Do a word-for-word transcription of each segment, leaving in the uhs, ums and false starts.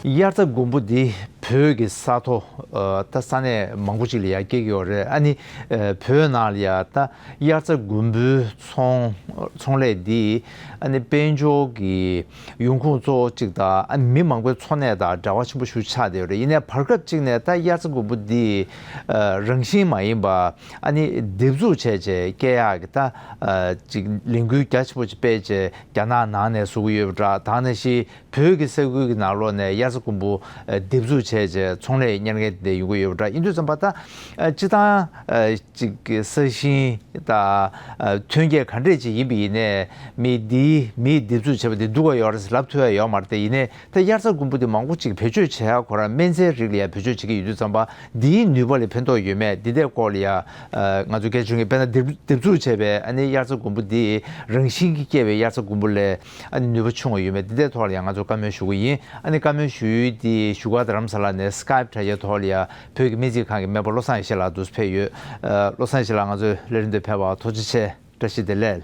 དབྱར་རྩྭ་དགུན་འབུ་འདི་བོད་ཀྱི་ས་མཐོ་ད་ས་གནས་མང་པོ་ཅིག་ལ་ཡང་སྐྱེ་གི་ཡོད་རེད། ཨ་ནི་བོད་ནང་ལ་ཡང་ད་དབྱར་རྩྭ་དགུན་འབུའི་ཚོང་ཚོང་ལས་འདི་ཨ་ནི་དཔལ་འབྱོར་གྱི་ཡོང་ཁུངས་གཙོ་བོ་གཅིག་དང་། ཨ་ནི་མི་མང་པོའི་འཚོ་གནས་དང་འབྲེལ་བ་ཆེན་པོ་ཞིག་ཆགས་བསྡད་ཡོད་རེད། ཡིན་ནའི་བར་སྐབས་གཅིག་ནས་ད་དབྱར་རྩྭ་དགུན་འབུ་འདི་རང་བཞིན་མ་ཡིན་པ་ཨ་ནི་འདེབས་འཛུགས་བྱས་བྱས་སྐྱེ་ཡག་གི་ད་ཅིག་ལས་འགུལ་རྒྱ་ཆེན་པོ་ཅིག་སྤེལ་བྱས་རྒྱ་ནག་ནང་ནས་བཟོ་གི་ཡོད་པ་འདྲ། ད་ནང་བཞིན་བོད་ཀྱི་ས་ཁུལ་གྱི་ནང་ལོགས་ནས་དབྱར་རྩྭ་དགུན་འབུ་འདེབས་འཛུགས་བྱས་བྱས་ཚོང་ལས་གཉེར་མཁན་དེ་ཡོང་གི་ཡོད་པ་འདྲ། ཡིན་དུས་ཙམ་པ་ད་སྤྱི་བཏང་ཅིག་ས་ཞིང་དང་ཐོན་སྐྱེད་ག་འདྲས་ཅིག་ཡིན་པ་ཡིན་ནའི་མི་འདིའི་མིས་འདེབས་འཛུགས་བྱས་པ་འདི་སྡུག་ག་ཡོད་རེད་ལབ་ཐུབ་ཡ་ཡོད་མ་རེད་དེ། ཡིན་ནའི་ད་དབྱར་རྩྭ་དགུན་འབུ་འདི་མང་པོ་ཅིག་བེད་སྤྱོད་བྱེད་ཡ་ཁོ་རང་སྨན་རྫས་རིགས་ལ་ཡ་བེད་སྤྱོད་བྱེད་ཀྱི་ཡོད་དུས་ཙམ་པ་འདིའི་ནུས་པ་ལ་ཕན་ཐོགས་ཡོད་མེད་འདི་འདྲའི་སྐོར་ལ་ཡ་ང་ཚོ་སྐད་ཆ་བྱུང་གི་དཔེར་ན་འདེབས་འདེབས་འཛུགས་བྱས་པའི་ཨ་ནི་དབྱར་རྩྭ་དགུན་འབུ་འདི་རང་བཞིན་གྱིས་སྐྱེ་བའི་དབྱར་རྩྭ་དགུན་འབུ་ལས་ཨ་ནི་ནུས་པ་ཆུང་བ་ཡོད་མེད་འདི་འདྲའི་ཐོག་ལ་ཡང་ང་ཚོ་བཀའ་མོལ་ཞུ་གི་ཡིན། ཨ་ནི་བཀའ་མོལ་ཞུ་ཡུལ་འདི་བཞུགས་སྒར་རྡ་རམ་ས་ལ་ནས་སི་ཀའེབ་དྲ་རྒྱའི་ཐོག་ལ་ཡང་བོད་ཀྱི་སྨན་རྩིས་ཁང་གི་སྨན་པ་བློ་བཟང་ཡེ་ཤེས་ལགས་འདུག་ཕེབས་ཡོད། ཨ། བློ་བཟང་ཡེ་ཤེས་ལགས་ང་ཚོའི་ལས་རིམ་འདིར་ཕེབས་པར་ཐུགས་རྗེ་ཆེ། བཀྲ་ཤིས་བདེ་ལེགས།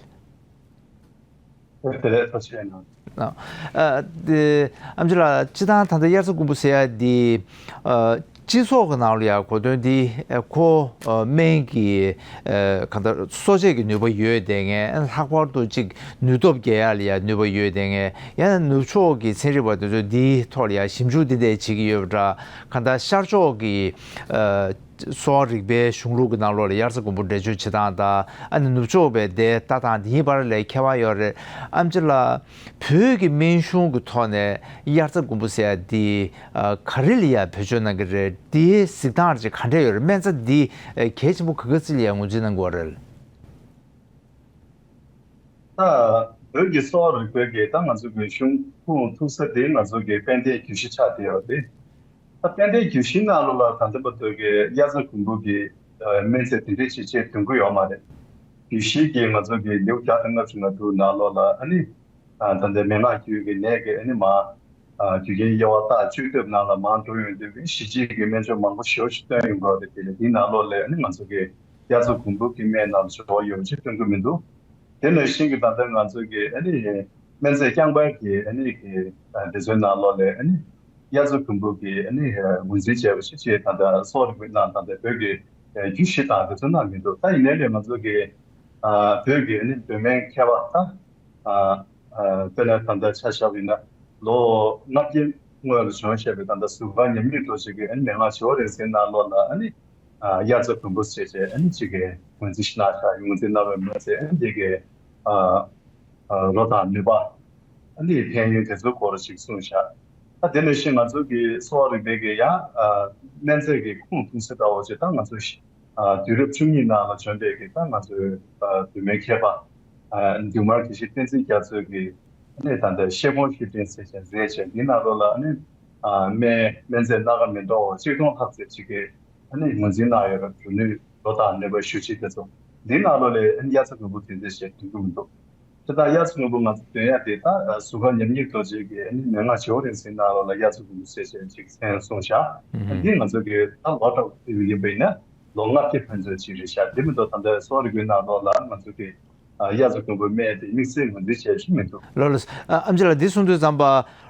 བདེ་ལེགས། ཐུགས་རྗེ་ཆེ་གནང་། ཨ། ཨ། དེ་ཨེམ་ཆི་ལགས་སྤྱིར་བཏང་ད་ལྟ་དབྱར་རྩྭ་དགུན་འབུ་ཟེར་ཡ་འདི་ཨ། སྤྱི་ཚོགས་ཀྱི་ནང་ལ་ཡང་གོ་དོན་འདི་ཨ། ཁོ་ཨ། སྨན་གྱི་ཨ། གང་ལྟར་གསོ་དཔྱད་ཀྱི་ནུས་པ་ཡོད་བསྡད་མཁན། ལྷག་པར་དུ་ཅིག་ནུས་སྟོབས་རྒྱས་ཡ་ལ་ཡང་ནུས་པ་ཡོད་བསྡད་མཁན། ཡང་ན་ནུབ་ཕྱོགས་ཀྱི་ཚན་རིག་པ་དེ་ཚོས་འདིའི་ཐོག་ལ་ཡང་ཞིབ་འཇུག་འདི་འདྲ་བྱེད་ཀྱི་ཡོད་པ་འདྲ། གང་ལྟར་ཤར་ཕྱོགས་ཀྱི་ཨ། གསོ་བ་རིག་པའི་གཞུང་ལུགས་ཀྱི་ནང་ལོགས་ལ་དབྱར་རྩྭ་དགུན་འབུ་འགྲེལ་བརྗོད་བྱེད་སྟངས་དང་། ཨ་ནི་ནུབ་ཕྱོགས་པའི་དེ་ལྟ་སྟངས་འདིའི་བར་ལ་ཁྱད་པར་ཡོད་རེད། ཨེམ་ཆི་ལགས་བོད་ཀྱི་སྨན་གཞུང་གི་ཐོག་ནས་དབྱར་རྩྭ་དགུན་འབུ་ཟེར་ཡ་འདི་ཨ། ག་རེ་ལ་ཡ་བེད་སྤྱོད་གནང་གི་རེད། འདིའི་གཟིགས་སྟངས་ཅིག་ག་འདྲ་ཡོད་རེད། སྨན་རྩྭ་འདི་ཨ། གལ་ཆེན་པོ་ག་ག་ཚོད་ལ་ཡ་ངོས་འཛིན་གནང་གི་ཡོད་རེད། ད་བོད་ཀྱི་གསོ་བ་རིག་པའི་གི་ད་ང་ཚོ་གི་གཞུང་ཁུངས་ཐུག་ས་དེ་ང་ཚོ་གི་དཔལ་ལྡན་རྒྱུད་བཞི་ཆགས་བསྡད་ཡོད་རེད། ད་དཔལ་ལྡན་རྒྱུད་བཞིའི་ནང་ལོགས་ལ་ད་ལྟ་བར་དུ་གི་དབྱར་རྩྭ་དགུན་འབུ་གི་ཨ། སྨན་རྫས་དེ་འདྲའི་ཅིག་ཅིག་འདོན་གི་ཡོད་མ་རེད། རྒྱུད་བཞི་གི་ང་ཚོ་གི་ལེའུ་བརྒྱ་དང་ལྔ་བཅུ་ང་དྲུག་ནང་ལོགས་ལ་ཨ་ནི་ཨ། ད་ལྟའི་མན་ངག་རྒྱུད་ཀྱི་ནད་ཀྱི་ཨ་ནི་མ་ཨ། རྒྱུ་རྐྱེན་དབྱེ་བ་རྟགས་བཅུ་སྟོན་ནང་ལ་མར་འགྲོ་ཡོང་དུས་གི་གཞི་བྱེས་ཀྱི་སྨན་མཆོག་མང་པོ་ཞེ་པོ་ཅིག་བཏོན་ཡོང་གི་ཡོད་རེད། དེ་ལས་དེའི་ནང་ལོགས་ལ་ཨ་ནི་ང་ཚོ་གི་དབྱར་རྩྭ་དགུན་འབུ་གི་སྨན་ནང་ལ་ཞེ་པོ་ཡོད་པ་ཅིག་སྟོན་གི་མི་འདུག་དེ་ནང་བཞིན་གྱི་ད་ལྟ་ང་ཚོ་གི་ཨ་ནི་སྨན་རྫས་རྐྱང་པ་གི་ཨ་ནི་གི་ཨ། དེ་ཚོའི་ནང་ལོགས་ལ་ཨ་ནི་དབྱར་རྩྭ་དགུན་འབུ་གི་ཨ་ནི་ངོས་འཛིན་བྱས་པ་ཞིག་ཅེས་ད་ལྟ་གསོ་བ་རིག་པའི་ནང་ད་ལྟ་བོད་ཀྱི་རྒྱུད་བཞི་དང་དེ་ཚོའི་ནང་མི་འདུག་ད་ཡིན་ནའི་ལས་ང་ཚོ་གི་ཨ། བོད་ཀྱི་ཨ་ནི་བོད་སྨན་མཁས་པ་ད་ཨ། ཨ། དཔེར་ན་ད་ལྟ་ཆ་བཞག་པ་ཡིན་ན་ལོ་ལྔ་བརྒྱའི་སྔོན་ལ་བྱུང་བཞག་པའི་ད་ལྟ་ཟུར་མཁར་ཉམས་སྙིང་རྡོ་རྗེ་གི་ཨ་ནི་མན་ངག་ཇོ་བོ་རིན་ཆེན་ནང་ལོགས་ལ་ཨ་ནི་ཨ། དབྱར་རྩྭ་དགུན་འབུ་ཟེར་བྱས་ཨ་ནི་གཅིག་གི་ངོས་འཛིན་ཞིག་གནང་བཞག་ངོས་འཛིན་གནང་བའི་མ་ཚད་ཨ་ནི་དེ་གའི་ཨ། ཨ། རོ་དང་ནུས་པ་ཨ་ནི་ཕན་ཡོན་དེ་ཚོའི་སྐོར་ཞིག་གསུངས་བཞག་ད་དེ་ནང་བཞིན་ང་ཚོ་གི་གསོ་བ་རིག་པའི་གི་ཡང་ཨ། སྨན་རྫས་ཀྱི་ཁུངས་ཐུག་ས་འདྲ་བོ་ཅིག་ད་ང་ཚོ་ཨ། དུས་རབས་བཅུ་གཉིས་ནང་ལ་བྱོན་པའི་གི་ད་ང་ཚོའི་ཨ། བོད་སྨན་མཁས་པ་ཨ། འབྲུག་མར་དགེ་བཤེས་བསྟན་འཛིན་རྒྱ་མཚོས་གི་ཨ་ནི་ད་ལྟ་ཤེལ་སྒོང་བཤུས་སྤྲིན་ཟེར་བྱས་མཛད་བྱས་འདི་ནང་ལོགས་ལ་ཨ་ནི་ཨ། སྨན་སྨན་རྫས་སྣ་ཁ་མི་འདྲ་བ་ཆིག་སྟོང་ལྷག་ཙམ་ཅིག་གི་ཨ་ནི་ངོས་འཛིན་གནང་ཡོད་རེད། འབྲུ་ནུས་རོ་དང་ནུས་པ་ཞུ་ཆེད་དེ་ཚོ་འདི་ནང་ལོགས་ལ་ཨ་ནི་དབྱར་རྩྭ་དགུན་འབུ་དེ་འདྲ་ཞིག་འདོན་གི་མི་འདུག་དེ་དག་དབྱར་རྩྭ་དགུན་འབུ་ང་ཚོ་འདོན་ཡ་དེ་ད་ཟུར་མཁར་ཉམས་སྙིང་རྡོ་རྗེ་གི་ཨ་ནི་མན་ངག་ཇོ་བོ་རིན་ཆེན་ནང་ལོགས་ལ་དབྱར་རྩྭ་དགུན་འབུ་ཟེར་བྱས་ཅིག་མཚན་གསུངས་བཞག་ཨ་ནི་འདི་ང་ཚོ་གི་ད་ལོ་གྲངས་ཡིན་པ་ཡིན་ན་ལོ་ལྔ་བརྒྱ་ཕན་ཚུན་ཅིག་རེད་ཤག་དེ་མི་འདུག་ད་ལྟ་གསོ་བ་རིག་པའི་ནང་ལོགས་ལ་ང་ཚོ་གི་ཨ། དབྱར་རྩྭ་དགུན་འབུའི་སྨན་དེ་དམིགས་བསལ་ངོས་འཛིན་བྱས་ཤིག་མི་འདུག་ལགས་ལགས། ཨ། ཨེམ་ཆི་ལགས་འདི་གསུངས་དུས་ཙམ་པ་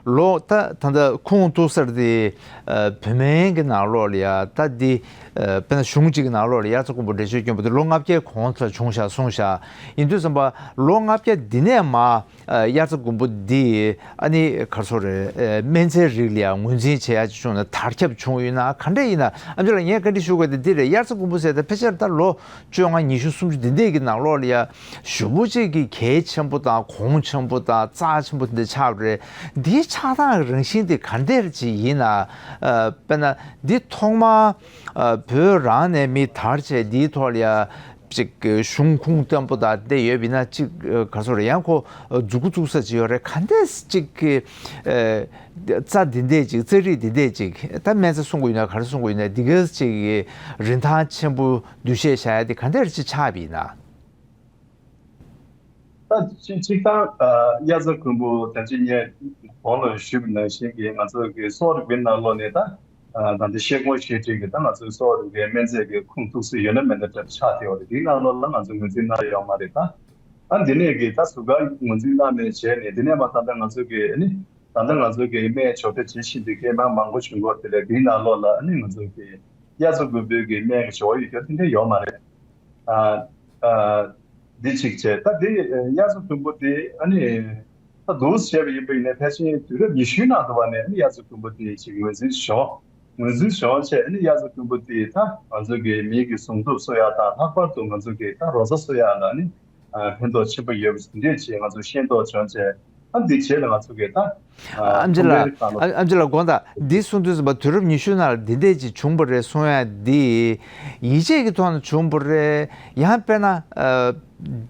ལོ་ད་ད་ལྟ་ཁུངས་གཏུགས་སར་དེ་ཨ། བོད་སྨན་གྱི་ནང་ལོགས་ལ་ཡ་ད་འདི་ཨ། དཔེར་ན་གཞུང་གཅིག་གི་ནང་ལོགས་ལ་དབྱར་རྩྭ་དགུན་འབུ་འགྲེལ་བརྗོད་བསྐྱོན་པ་དེ་ལོ་ལྔ་བརྒྱའི་གོང་ལ་བྱུང་བཞག་གསུངས་བཞག་ཡིན་དུས་ཙམ་པ་ལོ་ལྔ་བརྒྱ་འདི་ནས་མར་ཨ། དབྱར་རྩྭ་དགུན་འབུ་འདི་ཨ་ནི་ག་རེ་ཟེར་དགོས་རེད། ཨ། སྨན་རྫས་རིགས་ལ་ཡང་ངོས་འཛིན་བྱེད་ཡག་ཅིག་བྱུང་ན་དར་ཁྱབ་བྱུང་ཡོད་ན་ག་འདྲ་ཡིན་ན། ཨེམ་ཆི་ལགས་ངས་བཀའ་འདྲི་ཞུ་དགོས་དེ་འདི་རེད། དབྱར་རྩྭ་དགུན་འབུ་ཟེར་ད་ཕལ་ཆེར་ད་ལོ་བཅོ་ལྔ་ཉི་ཤུ་སུམ་ཅུ་འདི་འདྲས་ཀྱི་ནང་ལོགས་ལ་ཡ་ཞེ་པོ་ཅིག་གི་གལ་ཆེན་པོ་དང་གོང་ཆེན་པོ་དང་རྩ་ཆེན་པོ་འདི་ཆགས་པ་རེད། འདིའི་ཆགས་སྟངས་རང་བཞིན་དེ་ག་འདྲས་ཅིག་ཡིན་ན། ཨ། དཔེར་ན་འདི་ཐོག་མར་ཨ། བོད་རང་ནས་མི་དར་བྱས་འདིའི་ཐོག་ལ་ཡ་ཅིག་གཞུང་ཁུངས་བརྟན་པོ་དང་དེ་ཡོད་པ་ཡིན་ན་ཅིག་ག་རེ་ཟེར་དགོས་རེད། ཡང་ཁོ་འཛུགས་འགོ་བཙུགས་ས་ཅིག་ཡོད་རེད། ག་འདྲས་ཅིག་གི་ཨ། རྩྭ་འདི་འདྲས་ཅིག་རྩྭ་རིགས་འདི་འདྲས་ཅིག་ད་སྨན་རྩྭ་གསུང་གི་ཡོད་ན་ག་རེ་གསུང་གི་ཡོད་ན་འདི་ག་ཅིག་གི་རིན་ཐང་ཆེན་པོ་འདུ་ཤེས་བཞག་ཡ་དེ་ག་འདྲས་ཅིག་ཆགས་པ་ཡིན་ན། ད་གཅིག་གཅིག་ཐང་ཨ། དབྱར་རྩྭ་དགུན་འབུ་ད་ཅི་ངས་གོང་ལ་ཞུས་པ་ནང་བཞིན་གྱི་ང་ཚོ་གི་གསོ་བ་རིག་པའི་ནང་ལོགས་ནས་ད་ཨ། ད་འདི་ཤེལ་སྒོང་བཤུས་སྤྲིན་གྱི་ད་ང་ཚོའི་གསོ་བ་རིག་པའི་སྨན་རྫས་ཀྱི་ཁུངས་གཏུགས་ས་ཡོད་ན་མེད་ན་འདྲ་ཆགས་བསྡད་ཡོད་རེད། དེའི་ནང་ལོགས་ལ་ང་ཚོ་ངོས་འཛིན་གནང་ཡོད་མ་རེད། ད་ཨ་འདི་ནས་ཀྱི་ད་ཟུར་བཀག་ངོས་འཛིན་གནང་ནས་བྱས་ནས་འདི་ནས་མ་ད་ལྟ་ང་ཚོ་གི་ཨ་ནི་ ད་ལྟ་ང་ཚོ་གི་སྨན་སྦྱོར་སྒྲ་ཇི་བཞིན་དུ་སྐད་མང་མང་པོ་བྱུང་གི་ཡོད་དེ་ལས་འདིའི་ནང་ལོགས་ལ་ཨ་ནི་ང་ཚོ་གི་དབྱར་རྩྭ་དགུན་འབུ་གི་སྨན་གྱི་སྦྱོར་བ་ཡོད་རྒྱུ་དེ་འདྲ་ཡོད་མ་རེད། ཨ་ཨ་འདི་གཅིག་བྱས། ད་འདི་དབྱར་རྩྭ་དགུན་འབུ་དེ་ཨ་ནི་ད་འདུག་བྱས་པ་ཡིན་པ་ཡིན་ན་ཕལ་ཆེར་དུས་རབས་ཉི་ཤུའི་ནང་དུ་བ་ནས་ཨ་ནི་དབྱར་རྩྭ་དགུན་འབུ་དེ་ཅིག་ངོས་འཛིན་བྱུང་། ངོས་འཛིན་བྱུང་བྱས་ཨ་ནི་དབྱར་རྩྭ་དགུན་འབུ་དེ་ད་ང་ཚོ་གི་མི་གི་ཟུངས་སྟོབས་གསོ་ཡག་དང་ལྷག་པར་དུ་ང་ཚོ་གི་ད་རོ་ཚ་གསོ་ཡག་ལ་ཨ་ནི་ཕན་ཐོགས་ཆེན་པོ་ཡོད་པ་འདི་འདྲས་ཅིག་ང་ཚོ་ཤེས་རྟོགས་བྱུང་བྱས། ཨ་འདི་རྗེས་ལ་ང་ཚོ་གི་ད་ཨམ་ཆི་ལགས། ཨམ་ཆི་ལགས་དགོངས་དག་འདི་གསུང་དུས་ཙམ་པ་དུས་རབས་ཉི་ཤུ་ནང་ལ་འདི་འདྲས་ཅིག་བྱུང་བ་རེད་གསུང་ཡ་འདི་ཡིད་ཆེས་ཀྱི་ཐོག་ནས་བྱུང་བ་རེད། ཡང་དཔེར་ན་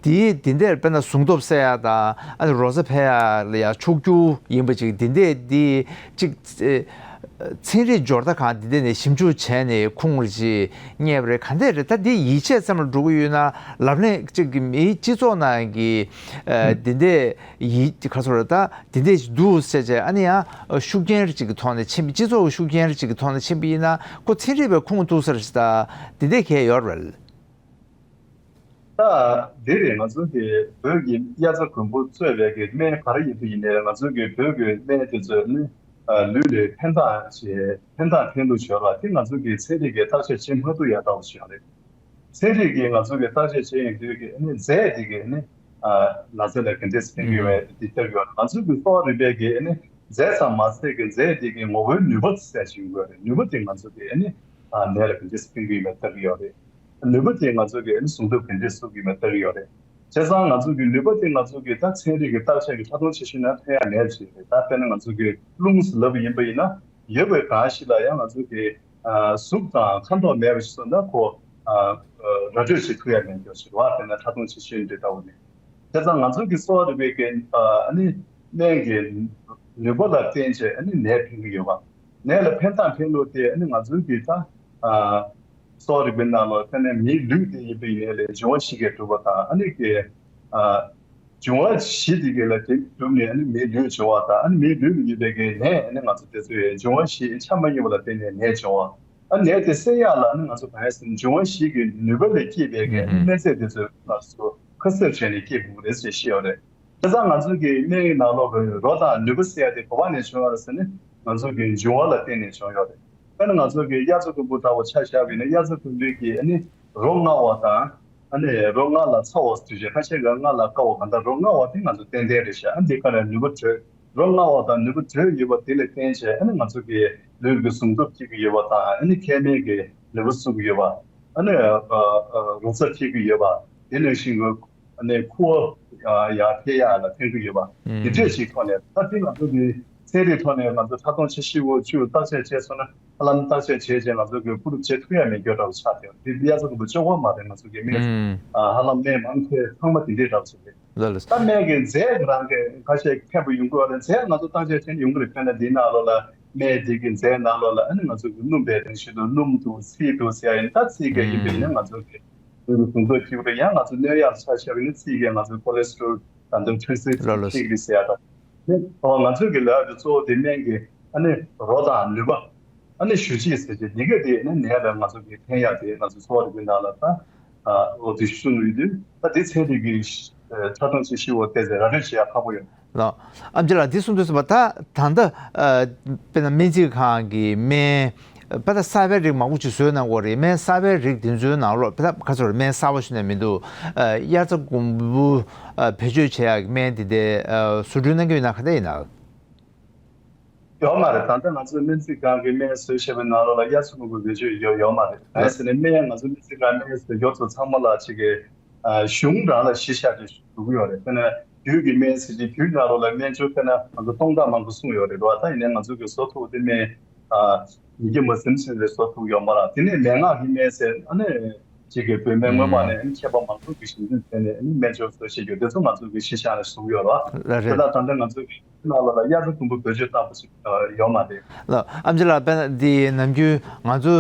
འདི་འདི་འདྲས་དཔེར་ན་ཟུངས་སྟོབས་གསོ་ཡ་དང་ཨ་ནི་རོ་ཚ་འཕེལ་ཡ་ལ་ཡང་ཕྱུག་འགྱུར་ཡིན་པ་ཅིག་འདི་འདྲས་འདི་ཅིག་ཚན་རིག་སྦྱོར་རྟ་ཁང་འདི་འདྲས་ནས་ཞིབ་འཇུག་བྱས་ནས་ཁུངས་ཅིག་རྙེད་པ་རེད། ག་འདྲས་རེད། ད་འདི་ཡིད་ཆེས་ཙམ་ལ་འགྲོ་གི་ཡོད་ན་ལབ་ནས་ཅིག་གི་མིའི་སྤྱི་ཚོགས་ནང་གི་འདི་འདྲས་ཡིད་ག་ཚོད་རེད། ད་དེ་འདྲས་འདུག་ཟེར་བྱས་ཨ་ནི་ཡང་ཤུགས་རྐྱེན་རེ་ཅིག་གི་ཐོག་ནས་ཕྱིན་པ། སྤྱི་ཚོགས་ཀྱི་ཤུགས་རྐྱེན་རེ་ཅིག་གི་ཐོག་ནས་ཕྱིན་པ་ཡིན་ན་ཁོ་ཚན་རིག་པའི་ཁུངས་གཏུགས་ས་རེ་ཞིག་ད་དེ་འདྲས་གས་ཡོད་རེད། ད་འདི་རེད། ང་ཚོ་གི་བོད་ཀྱི་དབྱར་རྩྭ་དགུན་འབུ་གཙོས་པའི་གི་སྨན་ག་རེ་ཡིན་དུས་ཡིན་ནའི་ང་ཚོ་གི་བོད་ཀྱི་སྨན་དེ་ཚོ་ནི་ལུས་ལ་ཕན་ཐོགས་ཆེ་ཕན་ཐོགས་ཕན་ལུགས་ཡོད་པ་དེ་ང་ཚོ་གི་ཚན་རིག་གི་བརྟག་དཔྱད་བྱེད་མ་ཐུབ་ཡ་ལྟ་བུ་ཞིག་ཡོད་རེད། ཚན་རིག་གིས་ང་ཚོ་གི་བརྟག་དཔྱད་བྱས་ཡོང་དུས་ཀྱི་ཨ་ནི་རྫས་དེ་གི་ཨ་ནི་ན་ཚ་ལ་ག་འདྲས་ཕན་གྱི་ཡོད་མེད་དེ་ལྟ་གི་ཡོད། ང་ཚོ་གི་གསོ་བ་རིག་པའི་གི་ཨ་ནི་རྫས་ཙམ་མ་ཟད་ཀྱི་རྫས་དེ་གི་ངོ་བོའི་ནུས་པ་གསལ་བྱེད་ཀྱི་ཡོད་རེད། ནུས་པ་དེ་ང་ཚོ་གི་ཨ་ནི་ནད་ལ་ག་འདྲས་ཕན་གྱི་ཡོད་མེད་ལྟ་གི་ཡོད་རེད། ནུས་པ་དེ་ང་ཚོ་གི་ཨ་ནི་ཟུངས་སྟོབས་ག་འདྲས་གསོ་གི་ཡོད་མེད་ལྟ་གི་ཡོད་རེད། བྱས་ཙང་ང་ཚོ་གི་ནུས་པ་དེ་ང་ཚོ་གི་ད་ཚན་རིག་གི་བརྟག་དཔྱད་ཀྱི་ཁྲ་ཐོང་ཆེ་ཤོས་ན་ཕན་ཡ་མེད་ཅིག་རེད། ད་དཔེར་ན་ང་ཚོ་གི་རླུང་ཟེར་ལབ་པ་ཡིན་པ་ཡིན་ན་ཡོད་པའི་གང་ཞིག་ལ་ཡང་ང་ཚོ་གི་གཟུགས་དང་ཁ་མདོག་མེད་པ་ཞིག་སོང་ན་ཁོ་ར་སྤྲོད་བྱེད་ཐུབ་ཡ་མེད་མཁན་ཞིག་རེད་བ། དཔེར་ན་ཁྲ་ཐོང་ཆེ་ཤོས་འདི་ལྟ་བུ་ནི། བྱས་ཙང་ང་ཚོ་གི་གསོ་བ་རིག་པའི་གི་ཨ་ནི་སྨན་གྱི་ནུས་པ་ལ་བརྟེན་བྱས་ཨ་ནི་ནད་ཕན་གི་ཡོད་པ། ནད་ལ་ཕན་དང་ཕན་ལུགས་དེ་ཨ་ནི་ང་ཚོའི་གི་ད་གསོ་བ་རིག་པའི་ནང་ལ་དཔེར་ན་མིའི་ལུས་དེ་ཡིན་པ་ཡིན་ནའི་ལས་འབྱུང་བ་བཞི་གིས་གྲུབ་པ་དང་ཨ་ནི་གི་འབྱུང་བ་བཞི་དེ་གི་ལ་དེ་གྲུབ་ནས་ཨ་ནི་མིའི་ལུས་འབྱུང་བ་དང་ཨ་ནི་མིའི་ལུས་ལ་ཡོད་པའི་གི་ནད་ཨ་ནི་ང་ཚོ་དེ་ཚོའི་འབྱུང་བ་བཞི་ཆ་མ་མཉམ་པ་ལ་བརྟེན་ནས་ནད་འབྱུང་བ། ཨ་ནད་དེ་སེལ་ཡག་ལ་ཨ་ནི་ང་ཚོ་གང་ཡང་ཟེར་ན་འབྱུང་བ་བཞི་གི་ནུས་པ་ལས་སྐྱེས་པའི་གི་ཨ་ནི་སྨན་རྫས་དེ་ཚོ་ང་ཚོ་ཁ་གསབ་བྱས་ནས་སྐྱེས་དགོས་རེད་ཅེས་བཤད་ཡོད་རེད། བྱས་ཙང་ང་ཚོ་གི་སྨན་གྱི་ནང་ལོགས་ཀྱི་རོ་དང་ནུས་པ་ཟེར་ཡ་དེ་ག་པ་ནས་བྱུང་ཡོད་རེད་ཟེར་ན་ང་ཚོ་གི་འབྱུང་བ་ལ་བརྟེན་ནས་བྱུང་ཡོད་རེད། དཔེར་ན་ང་ཚོ་གི་དབྱར་རྩྭ་དགུན་འབུ་ལྟ་བུ་ཆ་བཞག་པ་ཡིན་ན་དབྱར་རྩྭ་དགུན་འབུའི་གི་ཨ་ནི་རོ་མངར་བ་དང་ཨ་ནི་རོ་མངར་ལ་ཚ་བ་དུས་ཆེན་ཁ་ཤས་ཀྱི་མངར་ལ་དཀར་བ་གང་ལྟར་རོ་མངར་བ་དེ་ང་ཚོ་ཏན་ཏན་རེད་ཤག་ཨ་འདི་ག་ནས་ནུས་པ་དྲོད་རོ་མངར་བ་དང་ནུས་པ་དྲོད་ཡོད་པ་དེ་ལ་བརྟེན་བྱས་ཨ་ནི་ང་ཚོ་གི་ལུས་ཀྱི་ཟུངས་སྟོབས་སྐྱེ་གི་ཡོད་པ་དང་ཨ་ནི་མཁལ་མའི་གི་ནུས་པ་གསོ་གི་ཡོད་པ། ཨ་ནི་རོ་ཚ་ཐེབས་ཀྱི་ཡོད་པ། དེ་ནང་བཞིན་གྱི་ཨ་ནི་ཁུ་བ་ཡར་འཕེལ་ཡག་ལ་ཕན་གྱི་ཡོད་པ། དེ་འདྲས་ཞིག་ཐོག་ནས་ད་དེ་ང་ཚོ་གི་ཚན་རིག་ཐོག་ནས་ང་ཚོ་ཁྲག་འཐུང་ཆེ་ཤོས་བོ་བཅུ་བརྟག་དཔྱད་བྱས་སོང་ན་ཧ་ལམ་བརྟག་དཔྱད་བྱས་རྗེས་ང་ཚོ་གི་བཀུར་སྟི་བྱེད་ཐུབ་ཡག་མེད་རྒྱུ་འདྲ་བོ་ཆགས་བསྡད་ཡོད། དེ་དབྱར་རྩྭ་དགུན་འབུ་གཅིག་པོ་མ་རེད། ང་ཚོ་གི་སྨན་ཧ་ལམ་སྨན་མང་ཆེ་ཚང་མ་དེ་འདྲས་འདྲ་བོ་ཞིག་རེད། ལགས་ལགས། ད་སྨན་གྱི་རྫས་རང་གི་ཁ་ཤས་མཁན་པོ་ཡོང་གི་ཡོད་རེད། རྫས་ང་ཚོ་བརྟག་དཔྱད་བྱས་ན་ཡོང་གི་རེད། དཔེར་ན་འདིའི་ནང་ལོགས་ལ་སྨན་འདི་གི་རྫས་ནང་ལོགས་ལ་ཨ་ནི་ང་ཚོ་གི་སྣུམ་པའི་རང་བཞིན་དུ་སྣུམ་འདུག་ཚིལ་འདུག་ཟེར་ཡ་ཡིན། ད་ཚིལ་ག་ཡིན་པ་ཡིན་ན་ང་ཚོ་གི་ལུས་ལ་ཟུངས་སྟོབས་སྐྱེ་གི་རེད། ཡང་ང་ཚོ་སྣོན་ཡག་ཆ་བཞག་པ་ཡིན་ན་ཚིལ་གིས་ང་ཚོ་ཀོ་ལེ་སི་ཊོ་རོལ་དང་དེ་ཚོ་འཕྲོད་བསྟེན་ལགས་ལགས། ཐིག་ལེ་ཟེར་ཡ་དང་། དེ་ང་ཚོ་གི་ལབ་ཡག་དེ་གཙོ་བོ་དེ་སྨན་གྱི་ཨ་ནི་རོ་དང་ནུས་པ། ཨ་ནི་ཞུ་རྗེས་ཟེར་གྱི་འདི་ག་དེ་ནི་ནད་ལ་ང་ཚོ་གི་ཕན་ཡག་དེ་ང་ཚོ་གསོ་བ་རིག་པའི་ནང་ལ་ད་ཨོ་དེ་གསུངས་ཡོད་དུས་ད་དེ་ཚན་རིག་གི་ཁྲ་ཐོང་ཆེ་ཤོས་བོ་དེ་ཚེ་ར་སྤྲོད་བྱེད་ཡག་ཁག་པོ་ཡོད། ལགས། ཨམ་ཆི་ལགས་འདི་གསུངས་དུས་ཙམ་པ་ད་ད་ལྟ་དཔེར་ན་སྨན་རྩིས་ཁང་གི་སྨན་པ་ད་གསར་པའི་རིགས་མང་པོ་ཅིག་བཟོས་གནང་གི་ཡོད་རེད། སྨན་གསར་པའི་རིགས་དེ་ཚོའི་ནང་ལོགས་དཔེ་ད་ག་ཚོད་སྨན་གསར་པ་ཞུ་ནས་མི་འདུག་དབྱར་རྩྭ་དགུན་འབུ་བེད་སྤྱོད་བྱེད་ཡག་གི་སྨན་དེ་འདྲ་བཟོ་སྐྲུན་གནང་གི་ཡོད་ན་ག་འདྲ་ཡིན་ན། ཡོད་མ་རེད། ད་ལྟ་ང་ཚོའི་སྨན་རྩིས་ཁང་གི་སྨན་བཟོས་བཞག་པའི་ནང་ལོགས་ལ་དབྱར་རྩྭ་དགུན་འབུ་བེད་སྤྱོད་ཡོད་ཡོད་མ་རེད། གང་ཡིན་ཟེར་ན་སྨན་ང་ཚོ་སྨན་རྩིས་ཁང་སྨན་བཟོ་རྒྱུ་ཚོ་ཚང་མ་ལ་ཅིག་གི་གཞུང་རང་ལ་གཞི་བཞག་ཅིག་ཞུ་གི་ཡོད་རེད། དཔེར་ན་རྒྱུད་ཀྱི་སྨན་ཟེར་གྱི་རྒྱུད་ནང་ལོགས་ལ་སྨན་སྦྱོར་དཔེར་ན་ང་ཚོ་སྟོང་ཕྲག་མང་པོ་གསུངས་ཡོད་རེད་བ། ད་ཡིན་ནའི་ང་ཚོ་གི་བཟོ་ཐུབ་དེ་སྨན་ཡི་གེ་མ་ཟིན་ཟིན་རེ་བཟོ་ཐུབ་ཡོད་མ་རེད། དེ་ནས་མན་ངག་གི་སྨན་ཟེར་ཨ་ནི་ཅིག་གི་བོད་སྨན་སྔོན་མ་ནས་ཨ་ནི་མཁས་པ་མང་པོ་གི་ཞིབ་འཇུག་བྱས་ནས་ཨ་ནི་སྨན་སྦྱོར་བཟོ་བྱེད་རྒྱུ་དེ་ཚོ་ང་ཚོ་གི་གཞི་བཞག་ནས་བཟོ་གི་ཡོད་རེད་བ། ལགས་རེད། དེ་ལ་ད་ལྟ་ང་ཚོ་གི་ནང་ལོགས་ལ་དབྱར་རྩྭ་དགུན་འབུ་བེད་སྤྱོད་བཏང་པ་ཞིག་ཡོད་མ་རེད། ལགས། ཨམ་ཆི་ལགས་དཔེར་ན་འདི་ནམ་རྒྱུན་ང་ཚོ་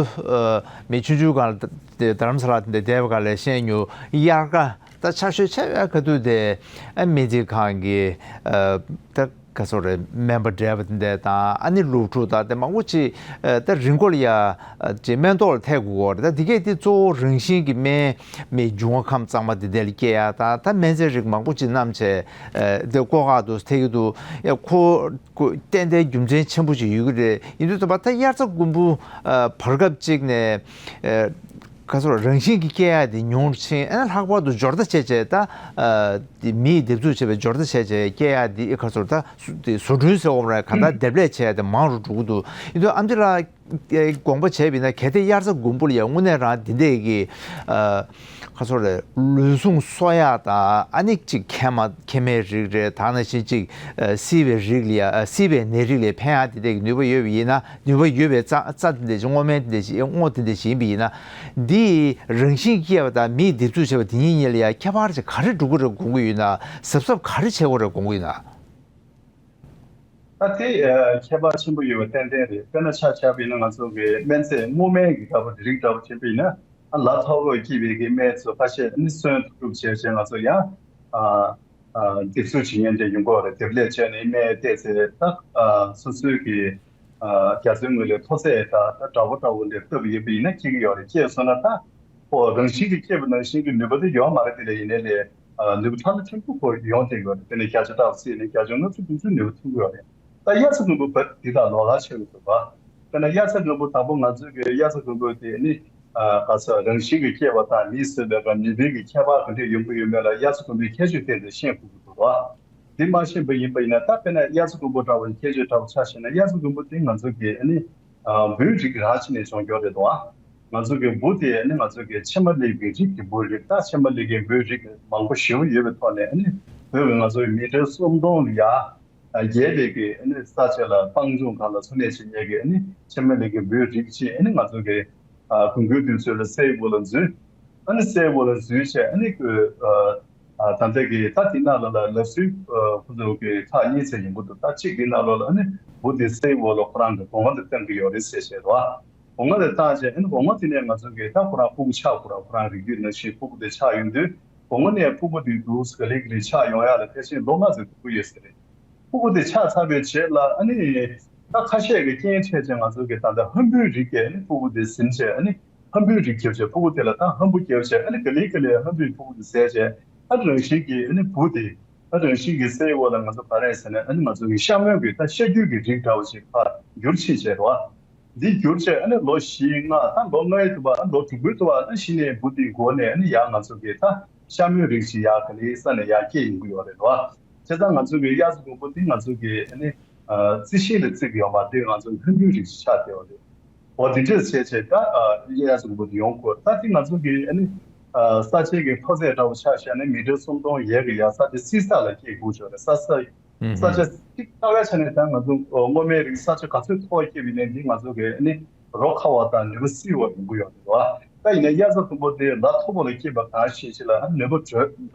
མི་ཆུང་ཆུང་སྒང་ལ་དེ་རྡ་རམ་ས་ལ་དེ་འདྲ་བསྡད་པ་སྒང་ལ་བཤད་མྱོང་། དབྱར་ཁ་ད་ཆར་ཞོད་ཆེ་བའི་ཁ་ཐུག་དེ་ཨ་སྨན་རྩིས་ཁང་གི་ད་ ག་སོ་རེད། སྨན་པ་བགྲེས་པ་དེ་འདྲ་དང་ཨ་ནི་སློབ་ཕྲུག་དང་དེ་མང་པོ་ཅིག་ད་རིང་འཁོར་ཡ་ཅིག་སྨན་ཐོག་ལ་ཐེབས་དགོས་ཀྱི་ཡོད་རེད། ད་དེ་གས་དེ་གཙོ་བོ་རང་བཞིན་གྱི་སྨན་མི་འབྱུང་བ་ཁམས་གཙང་མ་དེ་འདྲ་ལ་སྐྱེལ་ཡ་དང་ད་སྨན་རྫས་རིགས་མང་པོ་ཅིག་བསྣམས་བྱས་དེ་ལྐོག་ཁ་དུ་ཐེབས་ཀྱི་འདུག་ཡ་ཁོ་ཁོ་ཏན་ཏན་རྒྱུ་མཚན་ཆེན་པོ་ཅིག་ཡོད་ཀྱི་རེད། ཡིན་དུས་ད་བར་ད་དབྱར་རྩྭ་དགུན་འབུ་བར་སྐབས་གཅིག་ནས་ག་ཚོད་རང་བཞིན་གྱིས་སྐྱེ་ཡ་དེ་ཉུང་རུ་ཕྱིན། ཨ་ནི་ལྷག་པར་དུ་སྦྱོར་རྟ་བྱས་བྱས་ད་དེ་མིས་འདེབས་འཛུགས་བྱས་པའི་སྦྱོར་རྟ་བྱས་བྱས་སྐྱེ་ཡ་དེ་ག་ཚོད་ད་སུ་དེ་བཟོ་སྐྲུན་ཟེར་བ་རེད། གང་ལྟར་འདེབས་ལས་བྱས་ཡ་དེ་མང་རུ་འགྲོ་གི་འདུག་ཡིན་དུས་ཨ་མདོ་ལགས་དགོངས་པ་བྱས་པ་ཡིན་ན་གལ་ཏེ་དབྱར་རྩྭ་དགུན་འབུ་ལ་ཡང་དངོས་གནས་རང་འདི་འདྲས་ཀྱི་ཁ་སོ་རེ་ལུས་ཟུངས་གསོ་ཡག་དང་ཨ་ནི་གཅིག་མཁལ་མ་མཁལ་མའི་རིགས་རེད། ད་ནང་བཞིན་གཅིག་བསིལ་བའི་རིགས་ལ་ཡ་བསིལ་བའི་ནད་རིགས་ལ་ཕན་ཡག་འདི་འདྲས་ཀྱི་ནུས་པ་ཡོད་པ་ཡིན་ན་ནུས་པ་ཡོད་པའི་རྩྭ་རྩྭ་འདི་འདྲས་ཅིག་སྔོ་སྨན་འདི་འདྲས་ཅིག་སྔོ་འདི་འདྲས་ཅིག་ཡིན་པ་ཡིན་ན་འདི་རང་བཞིན་སྐྱེས་པ་དང་མིས་འདེབས་འཛུགས་བྱས་པ་དེ་གཉིས་གཉིས་ལ་ཡ་ཁྱད་པར་ཅིག་ག་རེ་འགྲོ་གི་རེད་དགོངས་ཀྱི་ཡོད་ན། གཟབ་གཟབ་ག་རེ་བྱེད་དགོས་རེད་དགོངས་ཀྱི་ཡོད་ན། ད་དེ་ཨ་ཁྱད་པར་ཆེན་པོ་ཡོད་པ་ཏན་ཏན་རེད། དཔེར་ན་ཆ་བཞག་པ་ཡིན་ན་ང་ཚོ་གི་སྨན་རྫས་སྔོ་སྨན་གྱི་འདྲ་པོ་དེ་རིགས་འདྲ་པོ་བྱེད་པ་ཡིན་ན་ཨ་ལ་ཐོག་ལོག་སྐྱེས་པའི་གི་སྨན་ཚོ་ཁ་ཤས་ནི་སོན་དུ་གྲུབ་བྱས་བྱས་ང་ཚོ་ཡང་ཨ་ཨ་འདེབས་གསོ་བྱེད་མཁན་དེ་ཡོང་གི་ཡོད་རེད། འདེབས་ལས་བྱས་ནས་སྨན་བལྟས་ཚེ་ད་ཨ་སོ་སོའི་གི་ཨ་རྒྱ་མཚོའི་ངོས་ལས་མཐོ་ཚད་ད་ད་འདྲ་པོ་འདྲ་པོ་འདེབས་ཐུབ་ཡོད་པ་ཡིན་ན་སྐྱེ་གི་ཡོད་རེད། སྐྱེས་སོང་ན་ད། ཁོ་རང་བཞིན་གྱིས་སྐྱེས་པ་ནང་བཞིན་གྱི་ནུས་པ་དེ་ཡོད་མ་རེད། དེ་ལས་ཡིན་ནའི་ལས་ཨ་ནུས་པ་ཕྲ་ལ་ཕྲན་བུ་ཁོ་ཡོང་བསྡད་ཡོད་རེད། དེ་ནས་བརྒྱ་ཆ་ལྔ་བཅུ་བརྩིས་ནས་བརྒྱ་ཆ་ལྔ་བཅུ་དགུ་བཅུ་ནུས་པ་ཐོན་གྱི་ཡོད་རེད། ད་དབྱར་རྩྭ་དགུན་འབུ་བ་འདི་དང་ལོགས་ཀ་ཆགས་ཀྱི་འདུག་པ། དཔེར་ན་དབྱར་རྩྭ་དགུན་འབུ་དང་པོ་ང་ཚོའི་གི་དབྱར་རྩྭ་དགུན་འབུ་དེ་ནི་ཨ་ག་ས་རང་བཞིན་གྱིས་སྐྱེས་པ་དང་མིས་བཟོས་པའི་གི་ནུས་པའི་གི་ཁྱད་པར་ག་འདྲས་ཡོང་གི་ཡོད་མེད་ལ་དབྱར་རྩྭ་དགུན་འབུའི་ཁྱད་ཆོས་ཐད་དུ་ཤེས་དགོས་ཀྱི་འདུག་པ། འདི་མ་ཤེས་པ་ཡིན་པ་ཡིན་ན་ད་དཔེར་ན་དབྱར་རྩྭ་དགུན་འབུ་འདྲ་བོ་ཁྱད་ཆོས་འདྲ་བོ་ཆ་བཞག་ན་དབྱར་རྩྭ་དགུན་འབུ་དེ་ང་ཚོ་གི་ཨ་ནི་ཨ་འབུའི་རིགས་རང་ཕྱི་ནས་བྱུང་ཡོད་རེད་དོ། ང་ཚོ་གི་འབུ་དེ་ཨ་ནི་ང་ཚོ་གི་ཕྱེ་མ་ལེབ་ཀྱི་རིགས་ཀྱི་འབུ་རེད། ད་ཕྱེ་མ་ལེབ་ཀྱི་འབུའི་རིགས་མང་པོ་ཞེ་པོ་ཡོད་པའི་ཐོག་ནས་ཨ་ནི་བོད་ཀྱི་ང་ཚོ་གི་མི་ཊར་སུམ་སྟོང་ལ་ཡ་བརྒལ་བའི་གི་ཨ་ནི་ས་ཆ་ལ་སྤང་ལྗོངས་སྒང་ལ་འཚོ་གནས་བྱེད་མཁན་གྱི་ཨ་ནི་ཕྱེ་མ་ལེབ་ཀྱི་འབུའི་རིགས་ཅིག་ཨ་ནི་ང་ཚོ་གི་ཨ་དགུན་ཁའི་དུས་ཚོད་ལ་སའི་འོག་ལ་འཛུལ། ཨ་ནི་སའི་འོག་ལ་འཛུལ་བྱས་ཨ་ནི་ཁོས་ཨ་ཨ་ད་ལྟ་གི་ད་དེ་ནང་ལོགས་ལ་ལབ་སྲོལ་ཨ་ཁོ་ཚོ་གི་ཁག་གཉིས་ཙམ་ཡོང་གི་འདུག་ད་གཅིག་དེ་ནང་ལོགས་ལ་ཨ་ནི་འབུ་དེ་སའི་འོག་ལ་ཁོ་རང་གི་སྒོ་ང་དེ་བཏང་གི་ཡོད་རེད་ཟེར་བྱས་རེད་བ། སྒོ་ང་དེ་བཏང་བྱས་ཨ་ནི་སྒོ་ང་དེ་ནས་ང་ཚོ་གི་ད་ཁོ་རང་ཕྲུ་གུ་ཆགས་ཁོ་རང་ཁོ་རང་རིགས་རྒྱུད་ནང་བཞིན་ཕྲུ་གུ་དེ་ཆགས་ཡོང་དུས་སྒོ་ང་ནས་ཕྲུ་གུ་དེ་འདུག་ག་ལེ་ག་ལེ་ཆགས་ཡོང་ཡག་ལ་ཕལ་ཆེར་ལོ་ལྔ་ཙམ་འགོར་གི་ཡོད་ས་རེད། ཕྲུ་གུ་དེ་ཆགས་ཚར་བའི་རྗེས་ལ་ཨ་ནི་ད་ཁ་ཤས་ཀྱི་རྐྱེན་འཕྲད་བྱས་ང་ཚོ་གི་ད་ལྟ་ཧམ་བུའི་རིགས་ཀྱི་ཨ་ནི་ཕྲུ་གུ་དེ་ཟིན་བྱས་ཨ་ནི་ཧམ་བུའི་རིགས་བརྒྱབ་བྱས་ཕྲུ་གུ་དེ་ལ་ད་ཧམ་བུ་བརྒྱབ་བྱས་ཨ་ནི་ག་ལེ་ག་ལེ་ཧམ་བུའི་ཕྲུ་གུ་དེ་བཟས་བྱས་ཨ་རང་བཞིན་གྱིས་ཨ་ནི་འབུ་དེ་ཨ་རང་བཞིན་གྱིས་སའི་འོག་ལ་ང་ཚོ་ག་རེ་ཟེར་ན་ཨ་ནི་ང་ཚོ་གི་ཤ་མོན་གྱི་ད་ཤ་རྒྱུས་ཀྱི་རིགས་འདྲ་བོ་ཞིག་ཕར་འགྱུར་ཕྱིན་བྱས་རེད་བ། འདི་བསྒྱུར་བྱས་ཨ་ནི་ལོ་བཞི་ལྔ་ད་ལོ་ལྔའི་དུས་བ་ཨ་ལོ་དྲུག་པའི་དུས་བ་ཨ་གཞི་ནས་འབུ་འདི་འགོ་ནས་ཨ་ནི་ཡང་ང་ཚོ་གི་ད་ཤ་མོན་རིགས་ཤིག་ཡར་ག་ལེ་ས་ནས་ཡར་སྐྱེས་ཡོང་གི་ཡོད་རེད་བ། བྱས་ཙང་ང་ཚོ་གི་དབྱར་རྩྭ་དགུན་འབུ་འདི་ང་ཚོ་གི་ཨ་ནི་རྩི་ཤིང་ལ་བརྩི་གི་ཡོད་མ་རེད། ང་ཚོ་གི་ལྷུན་པོའི་རིགས་ཤིག་ཆགས་བསྡད་ཡོད་རེད། འོ་དེ་འདྲས་བྱས་བྱས་ད་དབྱར་རྩྭ་དགུན་འབུ་འདི་ཡོང་གི་ཡོད་རེད། ད་འདི་ང་ཚོ་གི་ཨ་ནི་ས་ཆའི་གི་མཐོ་ཚད་འདྲ་བོ་ཆ་བཞག་ན་མི་ཊར་སུམ་སྟོང་ཡས་གི་ཡར་ས་དེ་བསིལ་ས་ལ་སྐྱེ་དགོས་ཡོད་རེད། ས་ས་ས་ཆ་གཅིག་ལྟ་བའི་ཆ་ནས་ད་ང་ཚོ་སྔོ་སྨན་རིགས་ས་ཆ་ག་ཚོད་མཐོ་བ་སྐྱེས་པ་ཡིན་ནའི་འདི་ང་ཚོ་གི་ཨ་ནི་རོ་ཁ་བ་དང་ནུས་པ་བསིལ་བ་ཡོང་གི་ཡོད་རེད་བ། ད་ཡིན་ན་དབྱར་རྩྭ་དགུན་འབུ་དེ་ལ་མཐོ་པོ་ལ་སྐྱེས་པ་གང་ཞིག་ཅིག་ལ་ཨ་ནུས་པ་དྲོད་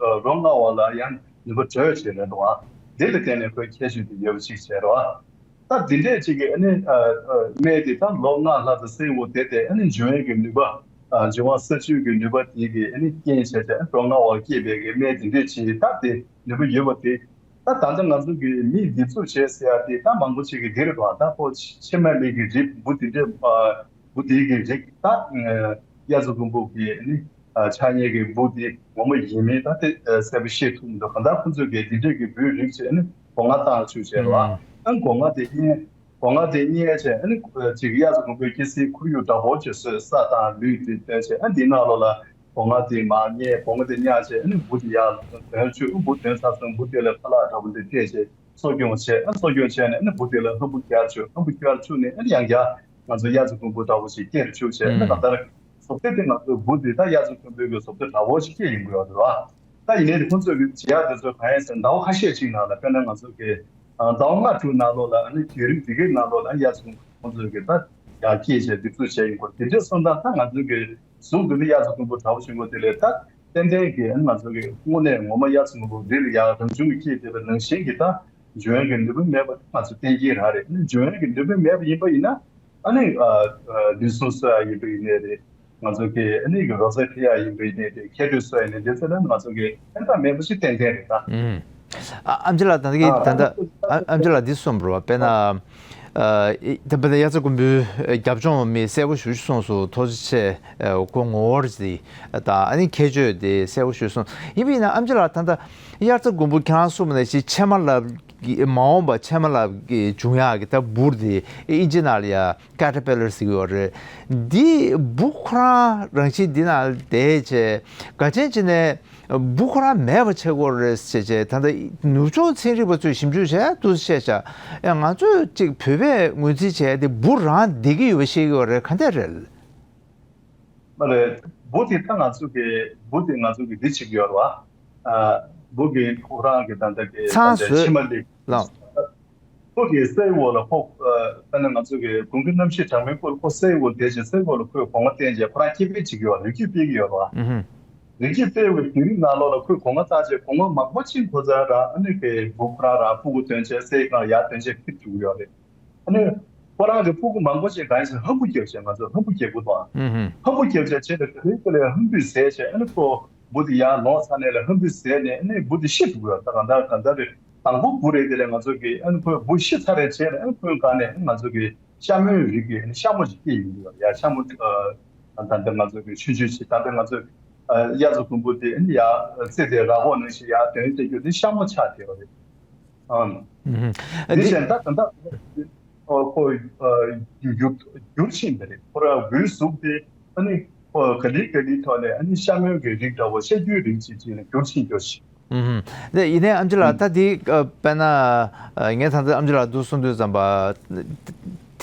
རོ་མངར་བ་ལ་ཡང་ནུས་པ་དྲོད་ཅིག་རེད་འདུག་བ། དེ་ལ་བརྟེན་ནས་ཁོའི་ཁྱད་ཆོས་དེ་ཡོད་པ་ཅིག་བྱས་རེད་བ། ད་འདི་འདྲས་ཅིག་གི་ཨ་ནི་སྨན་དེ་ད་ལོ་ལྔ་ལྷག་ཙམ་སའི་འོག་བསྡད་དེ་ཨ་ནི་འབྱུང་བའི་གི་ནུས་པ་འབྱུང་བ་ས་བཅུད་ཀྱི་ནུས་པ་དེ་གི་ཨ་ནི་རྐྱེན་བྱས་ཏེ་རོ་མངར་བ་སྐྱེས་པའི་གི་སྨན་འདི་འདྲས་ཅིག་ད་དེ་ནུས་པ་ཡོད་པ་དེ། ད་ད་ལྟ་ང་ཚོ་གི་མིས་འདེབས་འཛུགས་བྱས་ཟེར་ཡ་དེ་ད་མང་པོ་ཅིག་གི་འདི་རེད་བ། ད་ཁོ་ཕྱེ་མ་ལེབ་ཀྱི་རིགས་འབུ་དེ་འདྲས་འབུ་དེ་གི་རིགས་ད་དབྱར་རྩྭ་དགུན་འབུ་གི་ཨ་ནི་ཆགས་མཁན་གྱི་འབུ་དེ་ངོ་མ་ཡིན་མིན་ད་དེ་གསལ་པོ་ཤེས་ཐུབ་མི་འདུག་གང་ལྟར་ཁོ་ཚོས་གི་འདི་འདྲས་ཀྱི་འབུའི་རིགས་བྱས་ཨ་ནི་སྒོ་ང་བཏང་བཅུག་བྱས་རེད་བ། ཨ་ནི་སྒོ་ང་དེ་གཉིས། སྒོ་ང་དེ་བརྙས་བྱས་ཨ་ནི་ཅིག་དབྱར་རྩྭ་དགུན་འབུའི་སྐྱེ་སའི་ཁོར་ཡུག་འདྲ་པོ་ཅིག་བཟོས། ས་དང་ལུད་དེ་བཏོན་བྱས་ཨ་འདི་ནང་ལོགས་ལ་སྒོ་ང་དེ་མར་བརྙས། སྒོ་ང་དེ་བརྙས་བྱས་ཨ་ནི་འབུ་དེ་ཡར་དོན་བཅུག་འབུ་དོན་ཚར་སོང་འབུ་དེ་ལ་ཁ་ལག་འདྲ་པོ་དེ་སྤྲད་བྱས་གསོ་སྐྱོང་བྱས། ཨ་གསོ་སྐྱོང་བྱས་ནས་ཨ་ནི་འབུ་དེ་ལ་ཧམ་འབུ་བསྐྱར་བཅུག་ཧམ་འབུ་བསྐྱར་བཅུག་ནས་ཨ་ནི་ཡང་བསྐྱར་ང་ཚོ་དབྱར་རྩྭ་དགུན་འབུ་འདྲ་པོ་ཞིག་སྐྱེ་རུ་བཅུག་བྱས་ཨ་ནི་གང་ལྟར་བཟོ་ལྟ་དེ་ང་ཚོའི་འབུ་དེ་ད་དབྱར་རྩྭ་དགུན་འབུའི་གི་བཟོ་ལྟ་འདྲ་པོ་ཞིག་སྐྱེ་ཡོང་གི་ཡོད་རེད་བ། ད་ཡིན་ནའི་ཁོང་ཚོས་གི་བྱེད་ཡག་དེ་ཚོ་གང་ཡིན་ཟེར་ན་ཟླ་བ་ཁ་ཤས་ཅིག་ནང་ལ་དཔེར་ན་ང་ཚོ་གི་ཨ་ཟླ་བ་ལྔ་དྲུག་ནང་ལོགས་ལ་ཨ་ནི་བརྒྱུད་རིམ་དེ་གའི་ནང་ལོགས་ལ་ཨ་ནི་དབྱར་རྩྭ་དགུན་འབུ་ཁོང་ཚོས་གི་ད་ཡར་སྐྱེས་བྱས་འདེབས་འཛུགས་བྱས་ཡོང་གི་ཡོད་རེད། དེ་འདྲས་སོང་ཙང་ད་ང་ཚོ་གི་གཟུགས་འདི་ལ་དབྱར་རྩྭ་དགུན་འབུ་འདྲ་པོ་བྱུང་གི་ཡོད་དེ་ལས་ད་ཏན་ཏན་གྱི་ཨ་ནི་ང་ཚོ་གི་དངོས་གནས་ངོ་མ་དབྱར་རྩྭ་དགུན་འབུ་རི་ལ་ཡར་རང་བྱུང་གི་སྐྱེས་བསྡད་པ་ནང་བཞིན་གྱི་ད་འབྱུང་ཡག་གི་ནུས་པ་མེད་པ་ང་ཚོ་གཏན་འཁེལ་རང་རེད། ཨ་ནི་འབྱུང་ཡག་གི་ནུས་པ་མེད་པ་ཡིན་པ་ཡིན་ན། ཨ་ནི་ཨ་ཨ་ལུས་ཟུངས་གསོ་ཡག་ཡིན་པ་ཡིན་ནའི་རེད། ང་ཚོ་གི་ཨ་ནི་གི་རོལ་རྩེད་འཕེན་ཡག་ཡིན་པ་ཡིན་ནའི་རེད། ཁྱད་ཆོས་གསོ་ཡག་ཡིན་ནའི་འདི་ཚོ་ལ་ང་ཚོ་གི་ཕན་ཐོགས་མེད་པ་ཞིག་ཏན་ཏན་རེད་ད། ཨུམ། ཨ་ཨམ་ཆི་ལགས། ད་ལྟ་གི་ད་ལྟ་ཨ་ཨམ་ཆི་ལགས་འདི་གསུངས་པ་རེད་བ། དཔེར་ན་ཨ་ཨི་ད་དཔེར་ན་དབྱར་རྩྭ་དགུན་འབུའི་རྒྱབ་ལྗོངས་མི་གསལ་པོ་ཞེ་པོ་ཅིག་གསུངས་སོང་། ཐུགས་རྗེ་ཆེ། ཨ་ཁོ་ངོ་བོ་འདི་དང་ཨ་ནི་ཁྱད་ཆོས་འདི་གསལ་པོ་ཞེ་པོ་གསུངས། ཡིན་པ་ཡིན་ན་ཨམ་ཆི་ལགས། ད་ལྟ་དབྱར་རྩྭ་དགུན་འབུ་ཁྱེད་རང་གསུངས་པ་ནང་བཞིན་ཕྱེ་མ་ལེབ་ཀྱི་མ་འོངས་པ་ཕྱེ་མ་ལེབ་ཀྱི་འབྱུང་ཡག་གི་ད་འབུ་འདི་ཨིན་ཇི་ནང་ལ་ཡ་ཀེ་ཊར་པི་ལར་ཟེར་གྱི་ཡོད་རེད། འདི་འབུ་ཁོ་རང་རང་བཞིན་འདི་ནང་བསྡད་བྱས་འགའ་ཅན་བྱས་ནས་འབུ་ཁོ་རང་མེད་པ་བྱེད་དགོས་རེད་ཟེར་བྱས། ད་ལྟ་ནུབ་བྱང་ཚན་རིག་པ་ཚོས་ཞིབ་འཇུག་བྱས་འདུག་བཤད་བྱས། ཡང་ང་ཚོས་ཅིག་བོད་པས་ངོས་འཛིན་བྱས་ཏེ་འབུ་རང་བསྡད་ཀྱི་ཡོད་པ་ཤེས་ཀྱི་ཡོད་རེད། ག་འདྲ་རེད། མ་རེད། འབུ་དེ་ད་ང་ཚོ་གི་འབུ་དེ་ང་ཚོ་གི་འདི་བྱེད་ཀྱི་ཡོད་རེད་བ། ཨ་འབུ་གི་ཁོ་རང་གི་ད་ལྟ་གི་ད་ཚང་ལྟ་བཟོས་ཕྱེ་མ་ལེབ། ལགས། ཁོ་གི་སའི་འོག་ལ་ཁོ་ཨ་དཔེར་ན་ང་ཚོ་གི་དགུན་གྱི་གནམ་གཤིས་གྲང་མོའི་སྐོར་ལ་ཁོ་སའི་འོག་ལ་བསྡད་ཅིང་སའི་འོག་ལ་ཁོས་སྒོ་ང་བསྟན་བྱས་ཁོ་རང་སྐྱེ་འཕེལ་བྱེད་ཀྱི་ཡོད། ལོ་རྒྱུས་སྤེལ་གྱི་ཡོད་རེད་བ། ཨུ་ཧུ། ལོ་རྒྱུས་སྤེལ་བའི་དུས་རིམ་ནང་ལོགས་ལ་ཁོས་སྒོ་ང་བཏགས་བྱས་སྒོ་ང་མང་པོ་ཅིག་ཁོ་ཚོ་རང་ཨ་ནི་གི་འབུ་ཁོ་རང་རང་སྤུ་གུ་ཐོན་བྱས་སའི་སྒང་ཡར་ཐོན་བྱས་འཕེལ་འགྲོ་གི་ཡོད་རེད། ཨ་ནི་ཁོ་རང་གི་སྤུ་གུ་མང་པོ་ཞིག་གང་ཡིན་ཟེར་ཧམ་འབུ་རྒྱབ་བྱས། ང་ཚོ་ཧམ་འབུ་རྒྱབ་དགོས་དང་། ཧུམ་ཧུམ། ཧམ་འབུ་རྒྱབ་བྱས་བྱས་ནས་ག་ལེ་ག་ལེ་ཧམ་འབུས་བཟས་བྱས། ཨ་ནི་ཁོ་འབུ་དེ་ཡར་ལོག་ཚར་ནས་ལ་ཧམ་འབུས་བཟས་ནས་ཨ་ནི་འབུ་དེ་ཤི་འགྲོ་གི་ཡོད། ད་གང་ལྟར་གང་ལྟར་རེད། དང་པོ་འབུ་རེད་དེ་ལས་ང་ཚོ་གི་ཨ་ནི་ཁོས་འབུ་ཤི་ཚར་རེད་བྱས་ནས་ཨ་ནི་ཁོའི་སྒང་ནས་ང་ཚོ་གི་ཤ་མོའི་རིགས་ཀྱི་ཨ་ནི་ཤ་མོ་ཞིག་སྐྱེས་ཡོང་གི་ཡོད། ཡར་ཤ་མོ་ཨ་ད་ལྟ་ང་ཚོ་གི་ཆུང་ཆུང་ཞིག་ད་ལྟ་ང་ཚོ་ཨ་དབྱར་རྩྭ་དགུན་འབུ་དེ་ཨ་ནི་ཡར་རྩེ་དེ་ར་ཧོ་ནང་བཞིན་ཡར་དོན་བསྡད་རྒྱུ་དེ་ཤ་མོ་ཆགས་བསྡད་པ་རེད། ཨང་། ཨུ་ཧུ། ཨ་དེ་འདི་བཞིན་ད་ད་ལྟ་ཨོ་ཁོ་ཨ་འགྱུར་འགྱུར་འགྱུར་ཕྱིན་པ་རེད། ཁོ་ར་འབུའི་གཟུགས་དེ་ཨ་ནི་ཁོ་ག་ལེ་ག་ལེའི་ཐོག་ནས་ཨ་ནི་ཤ་མོའི་གི་རིགས་འདྲ་བོ་ཤ་རྒྱུའི་རིགས་ཅིག་ཅིག་ནས་འགྱུར་ཕྱིན་འགྱུར་ཕྱིན། ཨུ་ཧུ། དེ་ཡིན་ནའི་ཨམ་ཆི་ལགས། ཨུ། ད་དེ་ཨ་དཔེར་ན་ཨ་ངས་ད་ལྟ་ཨམ་ཆི་ལགས་འདུག་གསུང་དུས་ཙམ་པ།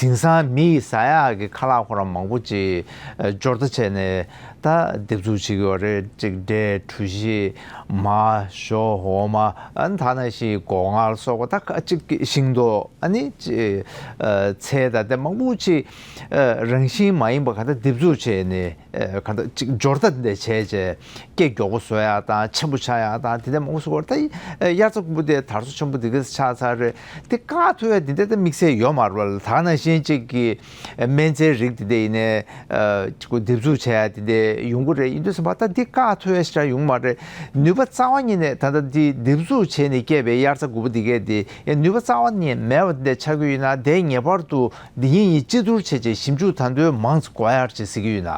དེང་སང་མི་ཡིས་ཟ་ཡག་གི་ཁ་ལག་ཁོ་རང་མང་པོ་ཅིག་ཨ་སྦྱོར་རྟ་བྱས་ནས་ད་འདེབས་འཛུགས་བྱེད་ཀྱི་ཡོད་རེད། ཅིག་འབྲས། གྲོ་ཞིབ། མར། ཞོ། འོ་མ། ཨ་ནི་ད་ནང་བཞིན་སྒོ་ང་ལ་སོགས་པ། ད་ཁ་ཅིག་ཤིང་ཏོག་ཨ་ནི་ཅིག་ཨ་ཚལ་དང་དེ་མང་པོ་ཅིག་ཨ་རང་བཞིན་མ་ཡིན་པ་ག་ད་འདེབས་འཛུགས་བྱས་ནས་ཨ་ག་ད་ཅིག་སྦྱོར་རྟ་འདི་བྱས་བྱས་སྐད་མགྱོགས་པོ་བཟོ་ཡག་དང་ཆེན་པོ་ཆགས་ཡག་དང་དེ་འདྲ་མང་པོ་བཟོ་གི་ཡོད་རེད། ད་ཨ་དབྱར་རྩྭ་དགུན་འབུ་དེ་དར་སོ་ཆེན་པོ་དེ་ག་ཆགས་ཚར་རེད། དེ་བཀག་ཐུབ་ཡག་དེ་འདྲ་ད་དམིགས་བསལ་ཡོད་མ་རེད་པ། ད་ག་ནང་བཞིན་ཅིག་གི་སྨན་རྫས་རིགས་དེ་འདྲ་ཡིན་ནའི་ཨ་ཅིག་གོ་འདེབས་འཛུགས་བྱས་ཡག་དེ་འདྲ་ཡོང་གི་རེད། ཡིན་དུས་ཙམ་པ་ད་འདི་བཀག་ཐུབ་ཡག་ཞེ་དྲག་ཡོང་གི་མ་རེད། ནུས་པ་རྩ་བ་ཉིད་ནས་ད་ལྟ་འདི་འདེབས་འཛུགས་བྱས་ནས་སྐྱེས་པའི་དབྱར་རྩྭ་དགུན་འབུ་འདི་གས་དེ་ཡང་ནུས་པ་རྩ་བ་ཉིད་མེད་པ་འདི་འདྲ་ཆགས་ཀྱི་ཡོད་ན། དེ་ངེས་པར་དུ་འདི་ཉིད་ཡིན་ཅི་ཐུར་བྱས་བྱས་ཞིབ་འཇུག་དང་དོད་མང་ཙམ་དགོས་ཡག་ཅིག་ཟེར་གྱི་ཡོད་ན།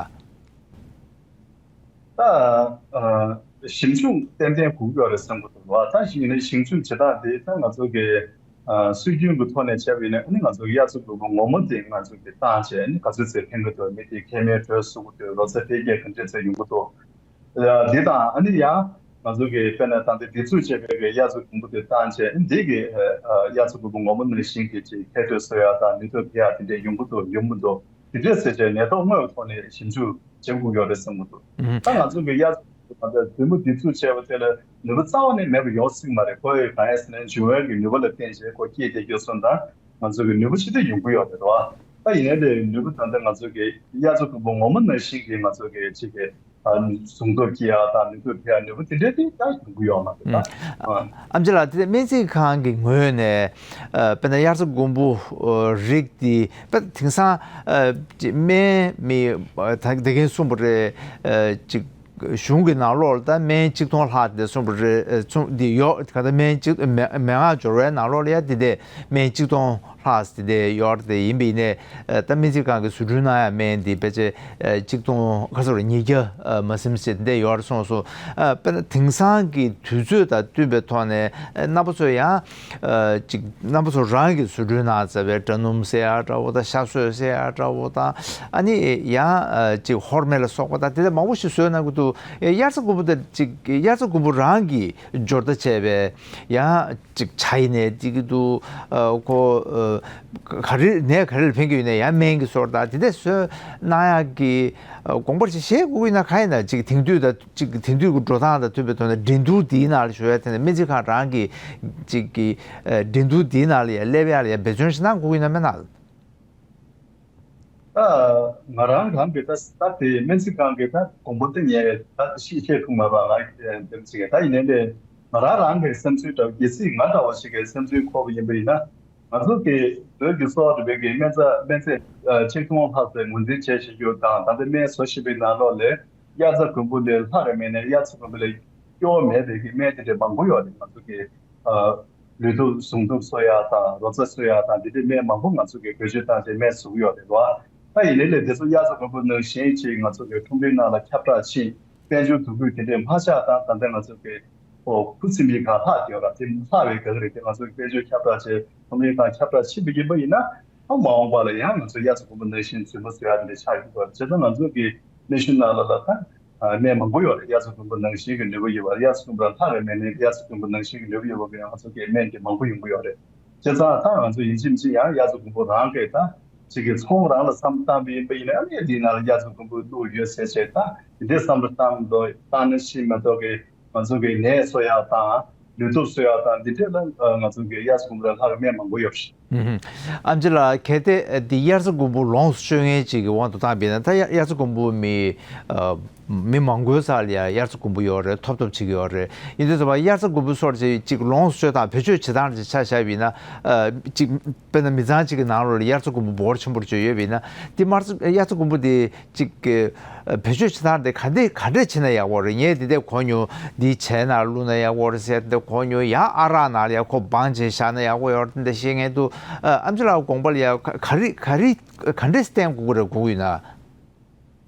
ད་ཨ་ཞིབ་འཇུག་ཏན་ཏན་དགོས་ཀྱི་ཡོད་རེད་བསམ་གྱི་འདུག་བ། ད་ཡིན་ནའི་ཞིབ་འཇུག་བྱེད་སྟངས་དེ་ད་ང་ཚོ་གི་ཨ་སྲོལ་རྒྱུན་གྱི་ཐོག་ནས་བྱས་པ་ཡིན་ན། ཨ་ནི་ང་ཚོ་གི་དབྱར་རྩྭ་དགུན་འབུ་ངོ་མ་དེ་ང་ཚོ་གི་བཏང་བྱས་ནི་ག་ཚོད་ཙམ་ཕན་གྱི་འདུག་མི་དེ་མཁལ་མའི་དྲོད་གསོ་གི་འདུག་རོ་ཚ་འཕེལ་རྒྱས་ག་འདྲ་ཙམ་ཡོང་གི་འདུག་ཨ་འདི་དང་ཨ་ནི་ཡང་ང་ཚོ་གི་དཔེར་ན་ད་ལྟ་འདི་ཚོས་བྱས་པའི་གི་དབྱར་རྩྭ་དགུན་འབུ་དེ་བཏང་བྱས། ཨ་འདི་གི་ཨ་དབྱར་རྩྭ་དགུན་འབུ་ངོ་མ་ནང་བཞིན་གྱི་ཅིག་མཁལ་དྲོད་གསོ་ཡག་དང་ནུས་སྟོབས་འཕེལ་ཡག་དེ་འདྲ་ཡོང་གི་འདུག་ཡོང་གི་འདུག་དེ་འདྲས་ཟེར་བྱས་ནད་ཐོག་དངོས་ཐོག་ནས་ཞིབ་འཇུག་བྱེད་དགོས་ཡོད་རེད་བསམ་གྱི་འདུག་ཨུ་ཧུ། ད་ང་ཚོ་གི་དབྱར་རྩྭ་དགུན་འབུ་འདི་ཚོས་བྱས་པ་དེ་ལ་ནུས་པ་རྩ་བ་ནས་མེད་པ་ཡོང་སྲིད་མ་རེད། ཁོ་ཡི་གང་ཡིན་ཟེར་ན་འབྱུང་བའི་གི་ནུས་པ་ལ་བརྟེན་བྱས་ཁོ་སྐྱེས་བསྡད་རྒྱུ་སོང་ཙང་ང་ཚོ་གི་ནུས་པ་ཞིག་ཏུ་ཡོང་གི་ཡོད་རེད་བ། ད་ཡིན་ནའི་ལས་ནུས་པ་ད་ལྟ་ང་ཚོ་གི་དབྱར་རྩྭ་དགུན་འབུ་ངོ་མ་ནང་བཞིན་གྱི་ང་ཚོ་གི་ཅིག་གི་ཟུངས་སྟོབས་སྐྱེ་ཡག་དང་ནུས་སྟོབས་འཕེལ་ཡག་ནུས་པ་དེ་འདྲའི་དེ་ད་ཡོང་གི་ཡོད་མ་རེད་ད། ཨ། ཨམ་ཆི་ལགས། དེ་སྨན་རྩིས་ཁང་གི་ངོས་ནས་ཨ་དཔེར་ན་དབྱར་རྩྭ་དགུན་འབུ་ཨ་རིགས་དེ་དཔེ་དེང་སང་ཨ་སྨན་མི་ཨ་ད་དེ་གིན་གསུངས་པ་རེད། ཨ་ཅིག་གཞུང་གི་ནང་ལོགས་ལ་ད་སྨན་གཅིག་སྟོང་ལྷག་དེ་གསུངས་པ་རེད། ཨ་གསུངས་དེ་ཡོད་ག་ད་སྨན་གཅིག་མ་མན་ངག་སྦྱོར་བའི་ནང་ལོགས་ལ་ཡ་དེ་དེ་སྨན་གཅིག་སྟོང་ལྷག་དེ་དེ་ཡོད་རེད། དེ་ཡིན་པ་ཡིན་ནའི་ཨ་ད་སྨན་རྩིས་ཁང་གིས་བཟོ་སྐྲུན་གནང་ཡག་སྨན་དེ་ཕལ་ཆེར་ཨ་གཅིག་སྟོང་ཁ་སོར་ཉིས་བརྒྱ་ཨ་མ་ཟིན་ཙམ་དེ་འདྲ་ཡོད་རེད་གསུངས་སོང་། ཨ་དཔེར་ན་དེང་སང་གི་དུས་ཚོད་དང་བསྟུན་པའི་ཐོག་ནས་ཨ་རྣམ་པ་ཚོས་ཡང་ཨ་ཅིག་རྣམ་པ་ཚོ་རང་གིས་བཟོ་སྐྲུན་གནང་མཛད་པའི་སྒྲ་སྣུམ་ཟེར་ཡག་འདྲ་བོ་དང་། ཤ་སོས་ཟེར་ཡག་འདྲ་བོ་དང་། ཨ་ནི་ཡང་ཨ་ཅིག་ཧོར་མེ་ལ་སོགས་པ་དང་དེ་འདྲ་མང་པོ་ཞིག་བཟོས་གནང་གི་འདུག་ཨེ་དབྱར་རྩྭ་དགུན་འབུ་དང་ཅིག་དབྱར་རྩྭ་དགུན་འབུ་རང་གིས་སྦྱོར་རྟ་བྱས་པའི་ཡང་ཅིག་ཇ་ཡིན་ནའི་འགྲིག་གི་འདུག་ཨ་ཁོ་ཨ་ག་རེ་ནས་ག་རེ་ལ་ཕན་གྱི་ཡོད་ནའི་ཡང་སྨན་གྱི་སོར་དང་དེ་འདྲ་བཟོས་གནང་ཡག་གི་ཨ་དགོངས་པ་ཅིག་བཞེས་དགོས་ཀྱི་ཡིན་ན། གང་ཡིན་ན་ཅིག་དེང་དུས་དང་ཅིག་དེང་དུས་ཀྱི་འགྲོ་སྟངས་དང་མཐུན་པའི་ཐོག་ནས་འགྲན་བསྡུར་འདིའི་ནང་ལ་ཞུགས་ཡ་དེ་ནས་སྨན་རྩིས་ཁང་རང་གི་ཅིག་གི་ཨ་འགྲན་བསྡུར་འདིའི་ནང་ལ་ཡ་སླེབས་ཡ་ལ་ཡ་འབད་བརྩོན་ཞིག་གནང་དགོས་ཀྱི་ཡིན་ན་མེད་ན། ད་ང་རང་རང་གི་ད་ད་དེ་སྨན་རྩིས་ཁང་གི་ད་དགོངས་པ་དེ་ངས་ད་ཤེས་བཤད་ཐུབ་མ་པ་ང་དེ་ཚིག་ད་ཡིན་ནའི་ལས་ང་རང་རང་གི་བསམ་ཚུལ་འདྲ་བོ་གལ་སྲིད་ང་འདྲ་བ་ཞིག་གི་བསམ་ཚུལ་འཁོར་བ་ཡིན་པ་ཡིན་ན། ང་ཚོ་གི་བོད་ཀྱི་གསོ་བ་རིག་པའི་གི་སྨན་རྩ་སྨན་རྫས་ཆིག་སྟོང་ལྷག་ཙམ་ངོས་འཛིན་བྱས་བཞིན་ཡོད་དང་། ད་ལྟ་སྨན་བཟོ་བཞིན་པའི་ནང་ལོགས་ལས་དབྱར་རྩྭ་དགུན་འབུ་ལས་ལྷག་རེ་མེད་ནས་དབྱར་རྩྭ་དགུན་འབུ་ལས་སྐྱོ་བོ་མེད་པའི་གི་སྨན་དེ་འདྲ་མང་པོ་ཡོད་རེད། ང་ཚོ་གི་ ཨ་ལུས་སྟོབས་ཟུངས་སྟོབས་གསོ་ཡག་དང་རོ་ཚ་གསོ་ཡག་དང་འདི་འདྲའི་སྨན་མང་པོ་ང་ཚོ་གིས་བེད་སྤྱོད་བཏང་བྱས་སྨན་བཟོ་གི་ཡོད་རེད་བ། ད་ཡིན་ནའི་ལས་དེ་ཚོ་དབྱར་རྩྭ་དགུན་འབུ་ནང་བཞིན་ཅིག་ང་ཚོ་གི་ཁྲོམ་རའི་ནང་ལ་ཁྱབ་བསྒྲགས་ཕྱིན། དཔལ་འབྱོར་འདུ་འགོད་དེ་འདྲས་མ་ཆགས་དང་། ད་ལྟ་ང་ཚོ་གི་ཨོ་ཁུ་སིམ་པའི་སྒང་ལྷག་ཡོད་ར། དེ་ལྷག་པའི་སྒང་རེད། དེ་ང་ཚོ་གི་དཔལ་འབྱོར་ཁྱབ་བསྒྲགས་བྱས། ཁྲོམ་རའི་སྒང་ཁྱབ་བསྒྲགས་ཕྱིན་པ་ཡིན་པ་ཡིན་ན། ཨ་མ་འོངས་པ་ལ་ཡང་ང་ཚོ་དབྱར་རྩྭ་དགུན་འབུ་ནང་བཞིན་རྫུན་མ་བཟོ་ཡག་དེ་འདྲས་ཆགས་ཡོང་གི་རེད། བྱས་ཙང་ང་ཚོ་གི་གནས་ཆུང་ནང་ལ་ལ་ད་ཨ་སྨན་མང་པོ་ཡོད་རེད། དབྱར་རྩྭ་དགུན་འབུ་ནང་བཞིན་གྱི་ནུས་པ་ཡོད་པ། དབྱར་རྩྭ་དགུན་འབུ་ལ་ལྷག་པའི་སྨན་ནི་དབྱར་རྩྭ་དགུན་འབུ་ནང་བཞིན་གྱི་ནུས་པ་ཡོད་པ་གི་ང་ཚོ་གི་སྨན་དེ་མང་པོ་ཡོང་གི་ཡོད་རེད། བྱས་ཙང་ད་ང་ཚོ་ཡིན་གཅིག་མིན་གཅིག་ཡང་དབྱར་རྩྭ་དགུན་འབུ་རང་གི་ད་ཅིག་གི་ཚོང་རང་ལ་བསམ་བཏང་བ་ཡིན་པ་ཡིན་ན། ཨ་ནི་དེའི་ནང་ལ་དབྱར་རྩྭ་དགུན་འབུ་བླུགས་ཡོད་ཟེར་བྱས། ད་དེ་འདྲའི་བསམ་བློ་བཏང་འདུག་བཏང་ན་ཤི་མ་གཏོགས་གི་ང་ཚོ་གི་ནད་གསོ་ཡག་དང་ལུས་སྟོབས་གསོ་ཡག་དང་འདི་འདྲས་ལ་ང་ཚོ་གི་དབྱར་རྩྭ་དགུན་འབུ་ལ་ལྷག་པའི་སྨན་མང་པོ་ཡོད་རེད། ཨུམ། ཨེམ་ཆི་ལགས། གལ་ཏེ་འདི་དབྱར་རྩྭ་དགུན་འབུ་ལོངས་སུ་སྤྱོད་མཁན་ཅིག་གི་དབང་དུ་བཏང་བ་ཡིན་ན། ད་དབྱར་དབྱར་རྩྭ་དགུན་འབུ་མི་ཨ་མི་མང་པོའི་རྩ་ལ་ཡ་དབྱར་རྩྭ་དགུན་འབུ་ཡོད་རེད། ཐོབ་ཐོབ་བྱེད་ཀྱི་ཡོད་རེད། ཡིན་དུས་ཙམ་པ་དབྱར་རྩྭ་དགུན་འབུ་སོགས་ཅིག་ཅིག་ལོངས་སུ་སྤྱོད་སྟངས་བེད་སྤྱོད་བྱེད་སྟངས་ཅིག་ཆ་བཞག་པ་ཡིན་ན། ཨ་ཅིག་དཔེར་ན་མི་ཚང་གཅིག་གི་ནང་ལོགས་ལ་དབྱར་རྩྭ་དགུན་འབུ་འབོར་ཆེན་པོར་བརྗོད་ཡོད་པ་ཡིན་ན། འདི་མར་དབྱར་རྩྭ་དགུན་འབུ་འདི་ཅིག་གི་བེད་སྤྱོད་བྱེད་སྟངས་དེ་ག་འདྲས་ག་འདྲས་བྱས་ན་ཡག་པོ་རེད། ངས་འདི་འདྲས་གོ་མྱོང་། འདི་ཇའི་ནང་བླུགས་ན་ཡག་པོ་རེད་ཟེར་འདི་གོ་མྱོང་། ཡང་ཨ་རག་ནང་ལ་ཡ་ཁོ་སྦང་བྱས་བཞག་ན་ཡག་པོ་ཡོད་རེད་འདི་འདྲས་བཤད་མཁན་འདུག་ཨ་ཨེམ་ཆི་ལགས་དགོངས་པ་ལ་ཡ་ག་ག་རེ་ག་རེ་ག་འདྲས་བསྟེན་དགོས་ཀྱི་རེད། དགོས་ཀྱི་ཡོད་ན།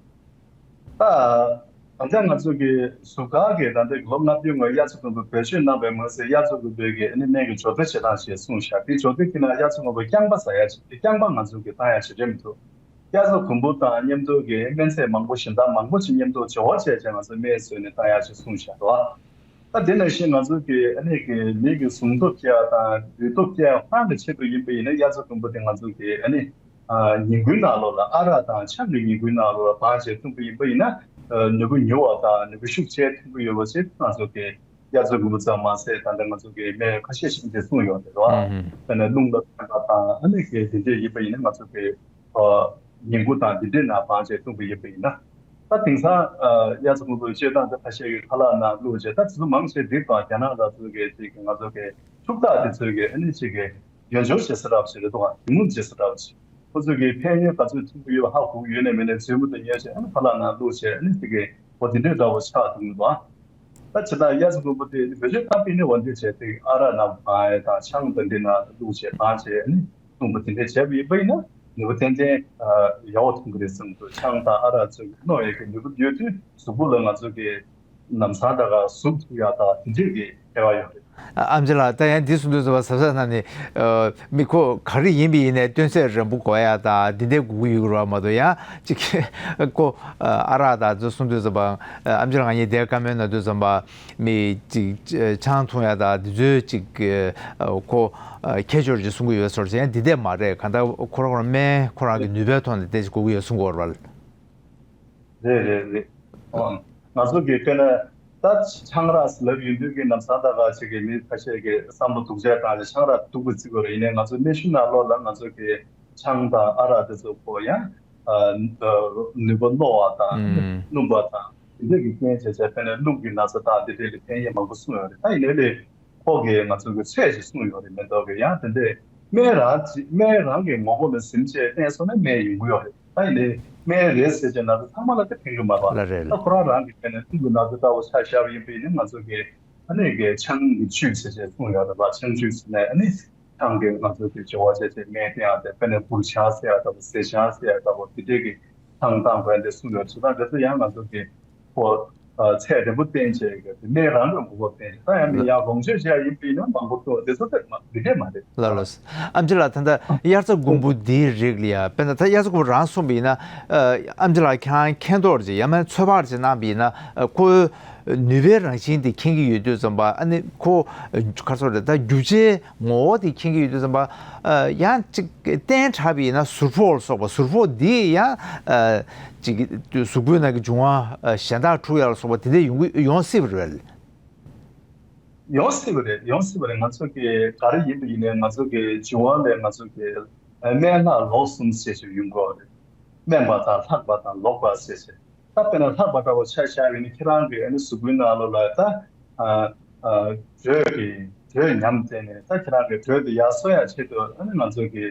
ད་ད་ལྟ་ང་ཚོ་གི་ཟུར་བཀག་གི་ད་ལྟ་ལོ་ལྔ་བདོའི་སྔོན་དབྱར་རྩྭ་དགུན་འབུ་བེད་སྤྱོད་གནང་བའི་མ་ཟད། དབྱར་རྩྭ་དགུན་འབུའི་གི་ཨ་ནི་སྨན་གྱི་སྦྱོར་རྩ་བྱེད་སྟངས་ཞེས་གསུངས་བཞག་དེ་སྦྱོར་རྩ་གི་ནང་དབྱར་རྩྭ་དགུན་འབུ་རྐྱང་པ་ཟ་ཡ་ཅིག་དེ་རྐྱང་པ་ང་ཚོ་གི་བཏང་ཡ་ཅིག་རེད་མི་འདུག་དབྱར་རྩྭ་དགུན་འབུ་དང་མཉམ་དུ་གི་སྨན་རྫས་མང་པོ་གཞན་དག་མང་པོ་ཅིག་མཉམ་དུ་སྦྱོར་བ་བྱས་བྱས་ང་ཚོ་སྨན་བཟོས་ནས་བཏང་ཡ་ཅིག་གསུངས་བཞག་འདུག་ད་དེ་ནང་བཞིན་ང་ཚོ་གི་ཨ་ནི་གི་མི་གི་ཟུངས་སྟོབས་སྐྱེ་བ་དང་ལུས་སྟོབས་སྐྱེ་བ་ཧང་གི་ཆེད་དུ་ཡིན་པ་ཡིན་ན། དབྱར་རྩྭ་དགུན་འབུ་དེ་ང་ཚོ་གི་ཨ་ནི་ཨ་ཉིན་གུང་ནང་ལོགས་ལ་ཨ་རག་དང་ཆང་གི་ཉིན་གུང་ནང་ལོགས་ལ་སྦང་བྱས་འཐུང་པ་ཡིན་པ་ཡིན་ན། ཨ་ནུས་པ་ཉུང་བ་དང་ནུས་པ་ཤུགས་ཆེ་ཐོན་གྱི་ཡོད་པ་ཞིག་ང་ཚོ་གི་དབྱར་རྩྭ་དགུན་འབུ་ཙམ་མ་ཟད། ད་ལྟ་ང་ཚོ་གི་སྨན་ཁ་ཤས་ཤིག་དེ་གསུངས་ཡོད་རེད་བ། ཨུ་ཧུམ། དཔེར་ན་རླུང་ལ་ཕན་པ་དང་ཨ་ནི་གི་དེ་འདྲས་ཡིན་པ་ཡིན་ན། ང་ཚོ་གི་ཨ་ཉིན་གུང་དང་དེ་འདྲས་ནང་སྦང་བྱས་འཐུང་པ་ཡིན་པ་ཡིན་ན། ད་དེང་སང་ཨ་དབྱར་རྩྭ་དགུན་འབུ་སྤྱོད་སྟངས་དེ་ཁ་ཤས་ཀྱིས་ཁ་ལག་ནང་བླུགས་བྱས། ད་དེ་ཚོ་མང་ཆེ་འདི་དང་རྒྱ་ནག་ལ་ཚོ་གི་ཅིག་ང་ཚོ་གི་ཕྱུག་བདག་དེ་ཚོས་གི་ཨ་ནི་ཅིག་གི་རྒྱན་སྦྱོར་བྱེད་ས་འདྲ་བོ་ཞིག་རེད་འདུག་ག་དེ་ངོམ་བྱེད་ས་འདྲ་བོ་ཞིག་ཁོ་ཚོས་གི་ཕན་ཡོན་ག་ཚོད་ཐོན་གྱི་ཡོད་པ་ཧ་གོ་གི་ཡོད་ནའི་མེད་ནའི་རྫུན་མ་དེ་ཉོས་བྱས་ཨ་ནི་ཁ་ལག་ནང་བླུགས་བྱས། ཨ་ནི་དེ་གི་འོ་དེ་འདྲའི་འདྲ་བོ་ཆགས་འདུག་མི་འདུག་ཨ། ད་ཇི་ལྟར་དབྱར་རྩྭ་དགུན་འབུ་དེ་བེད་སྤྱོད་བཏང་པ་ཡིན་ནའི་འོ་འདི་བྱས་ཏེ་ཨ་རག་ནང་སྦང་ཡས་དང་ཆང་དང་འདི་ནང་བླུགས་བྱས་སྦང་བྱས་ཨ་ནི་འཐུང་པ་དེ་འདྲས་བྱས་པ་ཡིན་པ་ཡིན་ན་ནུས་པ་ཏན་ཏན་ཨ་ཡག་པོ་ཐོན་གྱི་རེད་བསམ་འདུག་ཆང་དང་ཨ་རག་ཚོས་གི་གནོད་ཡས་ཀྱི་ནུས་པ་ཡོད་དུས་གཟུགས་པོ་ལ་ང་ཚོ་གི་ལམ་སང་ད་ག་ཟུག་ཐུག་ཡག་དང་དེ་འདྲས་ཀྱི་ཕལ་བ་ཡོད་རེད། ཨ་ཨེམ་ཆི་ལགས། ད་ཡང་འདི་གསུང་དུས་ཙམ་པ་གཟབ་གཟབ་གནང་ནས། ཨ་མི་ཁོ་ག་རེ་ཡིན་པ་ཡིན་ནའི་སྟོན་ཚད་རན་པོ་དགོས་ཡ་དང་འདི་འདྲའི་དགོས་ཀྱི་ཡོད་རེད་བ། མ་གཏོགས་ཡང་ཅིག་ཁོ་ཨ་རག་དང་ཚོ་གསུང་དུས་ཙམ་པ། ཨེམ་ཆི་ལགས་ང་གཉིས་དེ་བཀའ་མོལ་གནང་དུས་ཙམ་པ་མི་ཅིག་ཆང་འཐུང་ཡ་དང་འདི་ཚོའི་ཅིག་ཁོ་ཁྱད་ཆོས་ཅིག་གསུང་གི་ཡོད་ཟེར་བྱས་འདི་འདྲས་མ་རེད། གང་ལྟར་ཁོ་རང་ཁོ་རང་སྨན་ཁོ་རང་གི་ནུས་པའི་ཐོག་ནས་དེ་ཅིག་དགོས་ཀྱི་ཡོད་གསུང་གི་ཡོད་རེད་བ། རེད་རེད་རེད། ཨོ། ང་ཚོ་གི་དཔེར་ན་ད་ཆང་རག་ཟེར་ལབ་ཡོང་དུས་ཀྱི་ལམ་སང་ད་ག་ཅིག་གི་མི་ཁ་ཤས་ཀྱི་བསམ་བློ་སྡུག་ཅག་བཏང་ནས་ཆང་རག་སྡུག་པོ་བརྩི་གི་རེད། ཡིན་ནའི་ང་ཚོ་གནས་ཆུང་ནང་ལོགས་ལ་ང་ཚོ་གི་ཆང་དང་ཨ་རག་དེ་ཚོ་ཁོ་ཡང་ཨ་ནུས་པ་རྣོ་བ་དང་ཨུམ། སྣུམ་པ་དང་དེ་འདྲ་གི་རྐྱེན་བྱས་བྱས་དཔེར་ན་རླུང་གི་ན་ཚ་དང་དེ་འདྲ་ལ་ཕན་ཡས་མང་པོ་གསུངས་ཡོད་རེད། ད་ཡིན་ནའི་ལས། ཁོ་གིས་ང་ཚོ་གི་ཚད་ཅིག་གསུངས་ཡོད་རེད་མེ་ཏོག་གིས། ཡང་དེ་འདྲས་སྨན་རང་ཅིག་སྨན་རང་གི་ངོ་བོ་ལ་ཟིན་བྱས་བསྟེན་སོང་ན་སྨན་ཡོང་གི་ཡོད་རེད། ད་ཡིན་ནའི་སྨན་རེད་ཟེར་བྱས་ན་ཚང་མ་ལ་དེ་ཕན་གི་མ་རེད་པ། ལ་རེད་ལ། ད་ཁོ་རང་རང་གི་དཔེར་ན་སྟོད་ཀྱི་ན་ཚ་ལྟ་བུ་ཆ་བཞག་པ་ཡིན་པ་ཡིན་ན་ང་ཚོ་གི་ཨ་ནི་གི་ཆང་གི་བཅུད་ཟེར་བྱས་གསུངས་ཡོད་རེད་པ། ཆང་བཅུད་ཟེར་ནས་ཨ་ནི་ཆང་གི་ང་ཚོ་གི་སྦྱོར་བ་བྱས་བྱས་སྨན་བསྟེན་ཡག་དེ་དཔེར་ན་འབུར་ཆང་ཟེར་ཡག་ལྟ་བུ་ཟས་ཆང་ཟེར་ཡག་ལྟ་བུ་དེ་འདྲས་གི་ཆང་བཏང་དགོས་འདི་གསུངས་ཡོད། བྱས་ཙང་དེ་ཚོ་ཡང་ང་ཚོ་གི་ཁོ་ཨ་ཚད་རན་པོ་བསྟེན་བྱས་ཀྱི་དེ་སྨན་རང་གི་ངོ་བོ་བསྟེན་བྱས། ད་ཡང་མི་ཡང་ལོངས་སྤྱོད་བྱས་ཡིན་པ་ཡིན་ན་མང་པོ་ཐོག་དེ་ཚོ་དེ་མ་འདི་འདྲས་མ་རེད། ལགས་ལགས། ཨེམ་ཆི་ལགས། ད་ལྟ་དབྱར་རྩྭ་དགུན་འབུ་འདིའི་རིགས་ལ་ཡ་དཔེར་ན་ད་དབྱར་རྩྭ་དགུན་འབུ་རང་གསུངས་པ་ཡིན་ན། ཨ་ཨེམ་ཆི་ལགས་ཁྱེད་རང་མཁྱེན་རྟོགས་ཅིག་ཡང་མིན་ཚོད་དཔག་ཅིག་གནང་པ་ཡིན་ན། ཨ་ཁོའི་ནུས་པའི་རང་བཞིན་དེ་མཁྱེན་གྱི་ཡོད་དུས་ཙམ་པ། ཨ་ནི་ཁོ་ག་རེ་ཟེར་དགོས་རེད། ད་རྒྱུ་ཆའི་ངོ་བོ་དེ་མཁྱེན་གྱི་ཡོད་དུས་ཙམ་པ། ཨ་ཡང་ཅིག་བསྟེན་དྲགས་པ་ཡིན་ན་ཟུར་ཕོག་ལ་སོགས་པ། ཟུར་ཕོག་འདི་ཡང་ཨ་ཅིག་གཟུགས་པོའི་ནང་གི་འབྱུང་བ་ཨ་གཞན་དག་འཁྲུག་ཡག་ལ་སོགས་པ་དེ་འདྲ་ཡོང་གི་ཡོང་སྲིད་པ་རེད། ཡོང་སྲིད་པ་རེད། ཡོང་སྲིད་པ་རེད། ང་ཚོ་གི་ག་རེ་ཡིན་པ་ཡིན་ནའི་ང་ཚོ་གི་འབྱུང་བ་ལས་ང་ཚོ་གི་ཨ་དམན་ལྷག་ལོག་གསུམ་ཞེས་ཞིག་ཡོང་གི་ཡོད་རེད། དམན་པ་དང་ལྷག་པ་དང་ལོག་པ་ཞེས་ཞིག་ད་དཔེར་ན་ལྷག་པ་འདྲ་བོ་ཆ་བཞག་ཡོད་ན་ཁྱེད་རང་གི་ཨ་ནི་གཟུགས་པོའི་ནང་ལོགས་ལ་ད་ཨ་ཨ་དྲོད་ཀྱི་དྲོད་ཉམས་བསྡད་ནས། ད་ཁྱེད་རང་གི་དྲོད་དེ་ཡར་གསོ་ཡག་ཆེད་དུ་ཨ་ནི་ང་ཚོ་གི་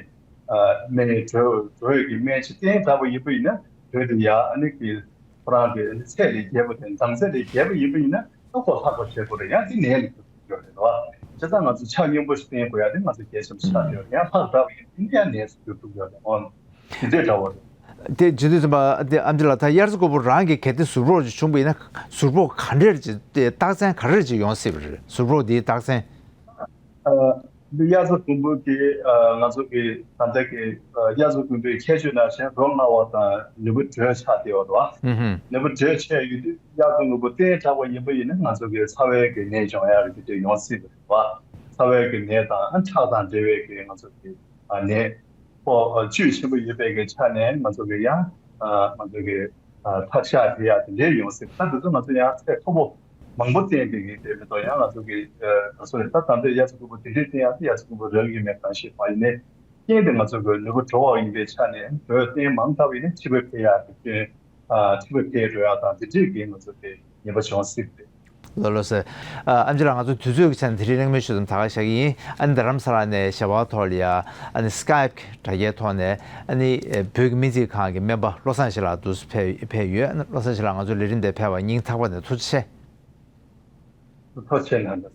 ཨ་སྨན་དྲོད་དྲོད་ཀྱི་སྨན་ཅིག་བསྟེན་དྲགས་པ་ཡིན་པ་ཡིན་ན་དྲོད་དེ་ཡར་ཨ་ནི་གི་ཁོ་རང་གི་ཨ་ནི་ཚད་ལས་བརྒལ་བ་དེ་ལྡང་ཚད་ལས་བརྒལ་བ་ཡིན་པ་ཡིན་ན་ཨ་ཁོ་ལྷག་པ་བྱེད་དགོས་རེད། ཡང་དེ་ནད་ལ་འགྱུར་ཡོད་རེད་བ། བྱས་ཙང་ང་ཚོ་ཆ་སྙོམས་པོ་ཞིག་བསྟེན་དགོས་ཡ་དེ་ང་ཚོ་གལ་ཆེན་པོ་ཆགས་ཡོད། ཡང་ཕར་བསྒྲགས་པ་ཡིན་ན་ཡང་ནད་སུ་འགྱུར་ཐུབ་ཡོད་རེད། འོ་དེ་འདྲའི་འདྲ་བོ་རེད། དེ་རྗེ་བཙུན་པ་དེ་ཨམ་ཆི་ལགས། ད་དབྱར་རྩྭ་དགུན་འབུ་རང་གི་གལ་ཏེ་ཟུར་ཕོག་ཅིག་བྱུང་བ་ཡིན་ན། ཟུར་ཕོག་ག་འདྲས་ཅིག་རྟགས་མཚན་ག་རེ་ཅིག་ཡོང་སྲིད་པ་རེད། ཟུར་ཕོག་འདིའི་རྟགས་མཚན། ཨ། འདི་དབྱར་རྩྭ་དགུན་འབུ་གི་ཨ་ང་ཚོ་གི་ད་ལྟ་གི་ཨ་དབྱར་རྩྭ་དགུན་འབུའི་ཁྱད་ཆོས་ནང་བཞིན་རོ་མངར་བ་དང་ནུས་པ་དྲོད་ཆགས་བསྡད་ཡོད་རེད་བ། ཨུ་ཧུམ། ནུས་པ་དྲོད་ཆགས་ཡོད་དུས་དབྱར་རྩྭ་དགུན་འབུ་བསྟེན་དྲགས་པ་ཡིན་པ་ཡིན་ན་ང་ཚོ་གི་ཚ་བའི་གི་ནད་འབྱུང་ཡག་གི་དེ་འདྲ་ཡོང་སྲིད་པ་རེད་བ། ཚ་བའི་གི་ནད་དང་ཁྲག་དང་འབྲེལ་བའི་གི་ང་ཚོ་གི་ཨ་ནད་ཁོ་ཨ་བཅུད་ཆེན་པོ་ཡོད་པའི་གི་ཆ་ནས་ང་ཚོ་གི་ཡང་ཨ་ང་ཚོ་གི་ཨ་འཐབ་ཤག་དེ་ཡག་དེ་འདྲའི་ཡོང་སྲིད། ད་དེ་ཚོ་ང་ཚོ་ཡང་ཚད་མཐོ་པོ་མང་པོ་བསྟེན་པའི་གི་དེ་མི་འདུག་ཡང་ང་ཚོ་གི་ཨ་ད་སོ་རེད། ད་ད་ལྟའི་དབྱར་རྩྭ་དགུན་འབུ་དེ་འདྲའི་བསྟེན་ཡག་དེ་དབྱར་རྩྭ་དགུན་འབུ་རག་གི་མེད་གང་ཤེས་པ་ཡིན་ནའི། རྐྱེན་དེ་ང་ཚོ་གི་ནུས་པ་དྲོ་བ་ཡིན་པའི་ཆ་ནས་དྲོད་བསྟེན་མང་དྲགས་པ་ཡིན་ན་མཁྲིས་པ་འཕེལ་ཡག་གི་སྐྱོན། ཨ་མཁྲིས་པ་འཕེལ་འགྲོ་ཡག་དང་དེ་འདྲས་ཀྱི་ང་ཚོ་གི་ཉེན་པ་བྱུང་སྲིད་པ་རེད། ལགས་ལགས་སེ། ཨ་ཨམ་ཆི་ལགས། ང་ཚོ་དུས་ཚོད་ཀྱི་ཆ་ནས་དེ་རིང་གླེང་མོལ་ཞུ་མཚམས་ད་ག་བཞག་གི་ཡིན། ཨ་ནི་རྡ་རམ་ས་ལ་ནས་ཞལ་པར་ཐོག་ལ་ཡ། ཨ་ནི་སི་ཀའེབ་དྲ་རྒྱའི་ཐོག་ནས་ཨ་ནི་ཨེ་བོད་ཀྱི་སྨན་རྩིས་ཁང་གི་སྨན་པ་བློ་བཟང་ཞིང་ལགས་འདུག་སེ་ཕེབས་ཕེབས་ཡོད། ཨ་ནི་བློ་བཟང་ཞིང་ལགས་ང་ཚོའི་ལས་རིམ་འདིར་ཕེབས་པར་སྙིང་ཐག་པ་ནས་ཐུགས་རྗེ་ཆེ། ཐུགས་རྗེ་གནང་།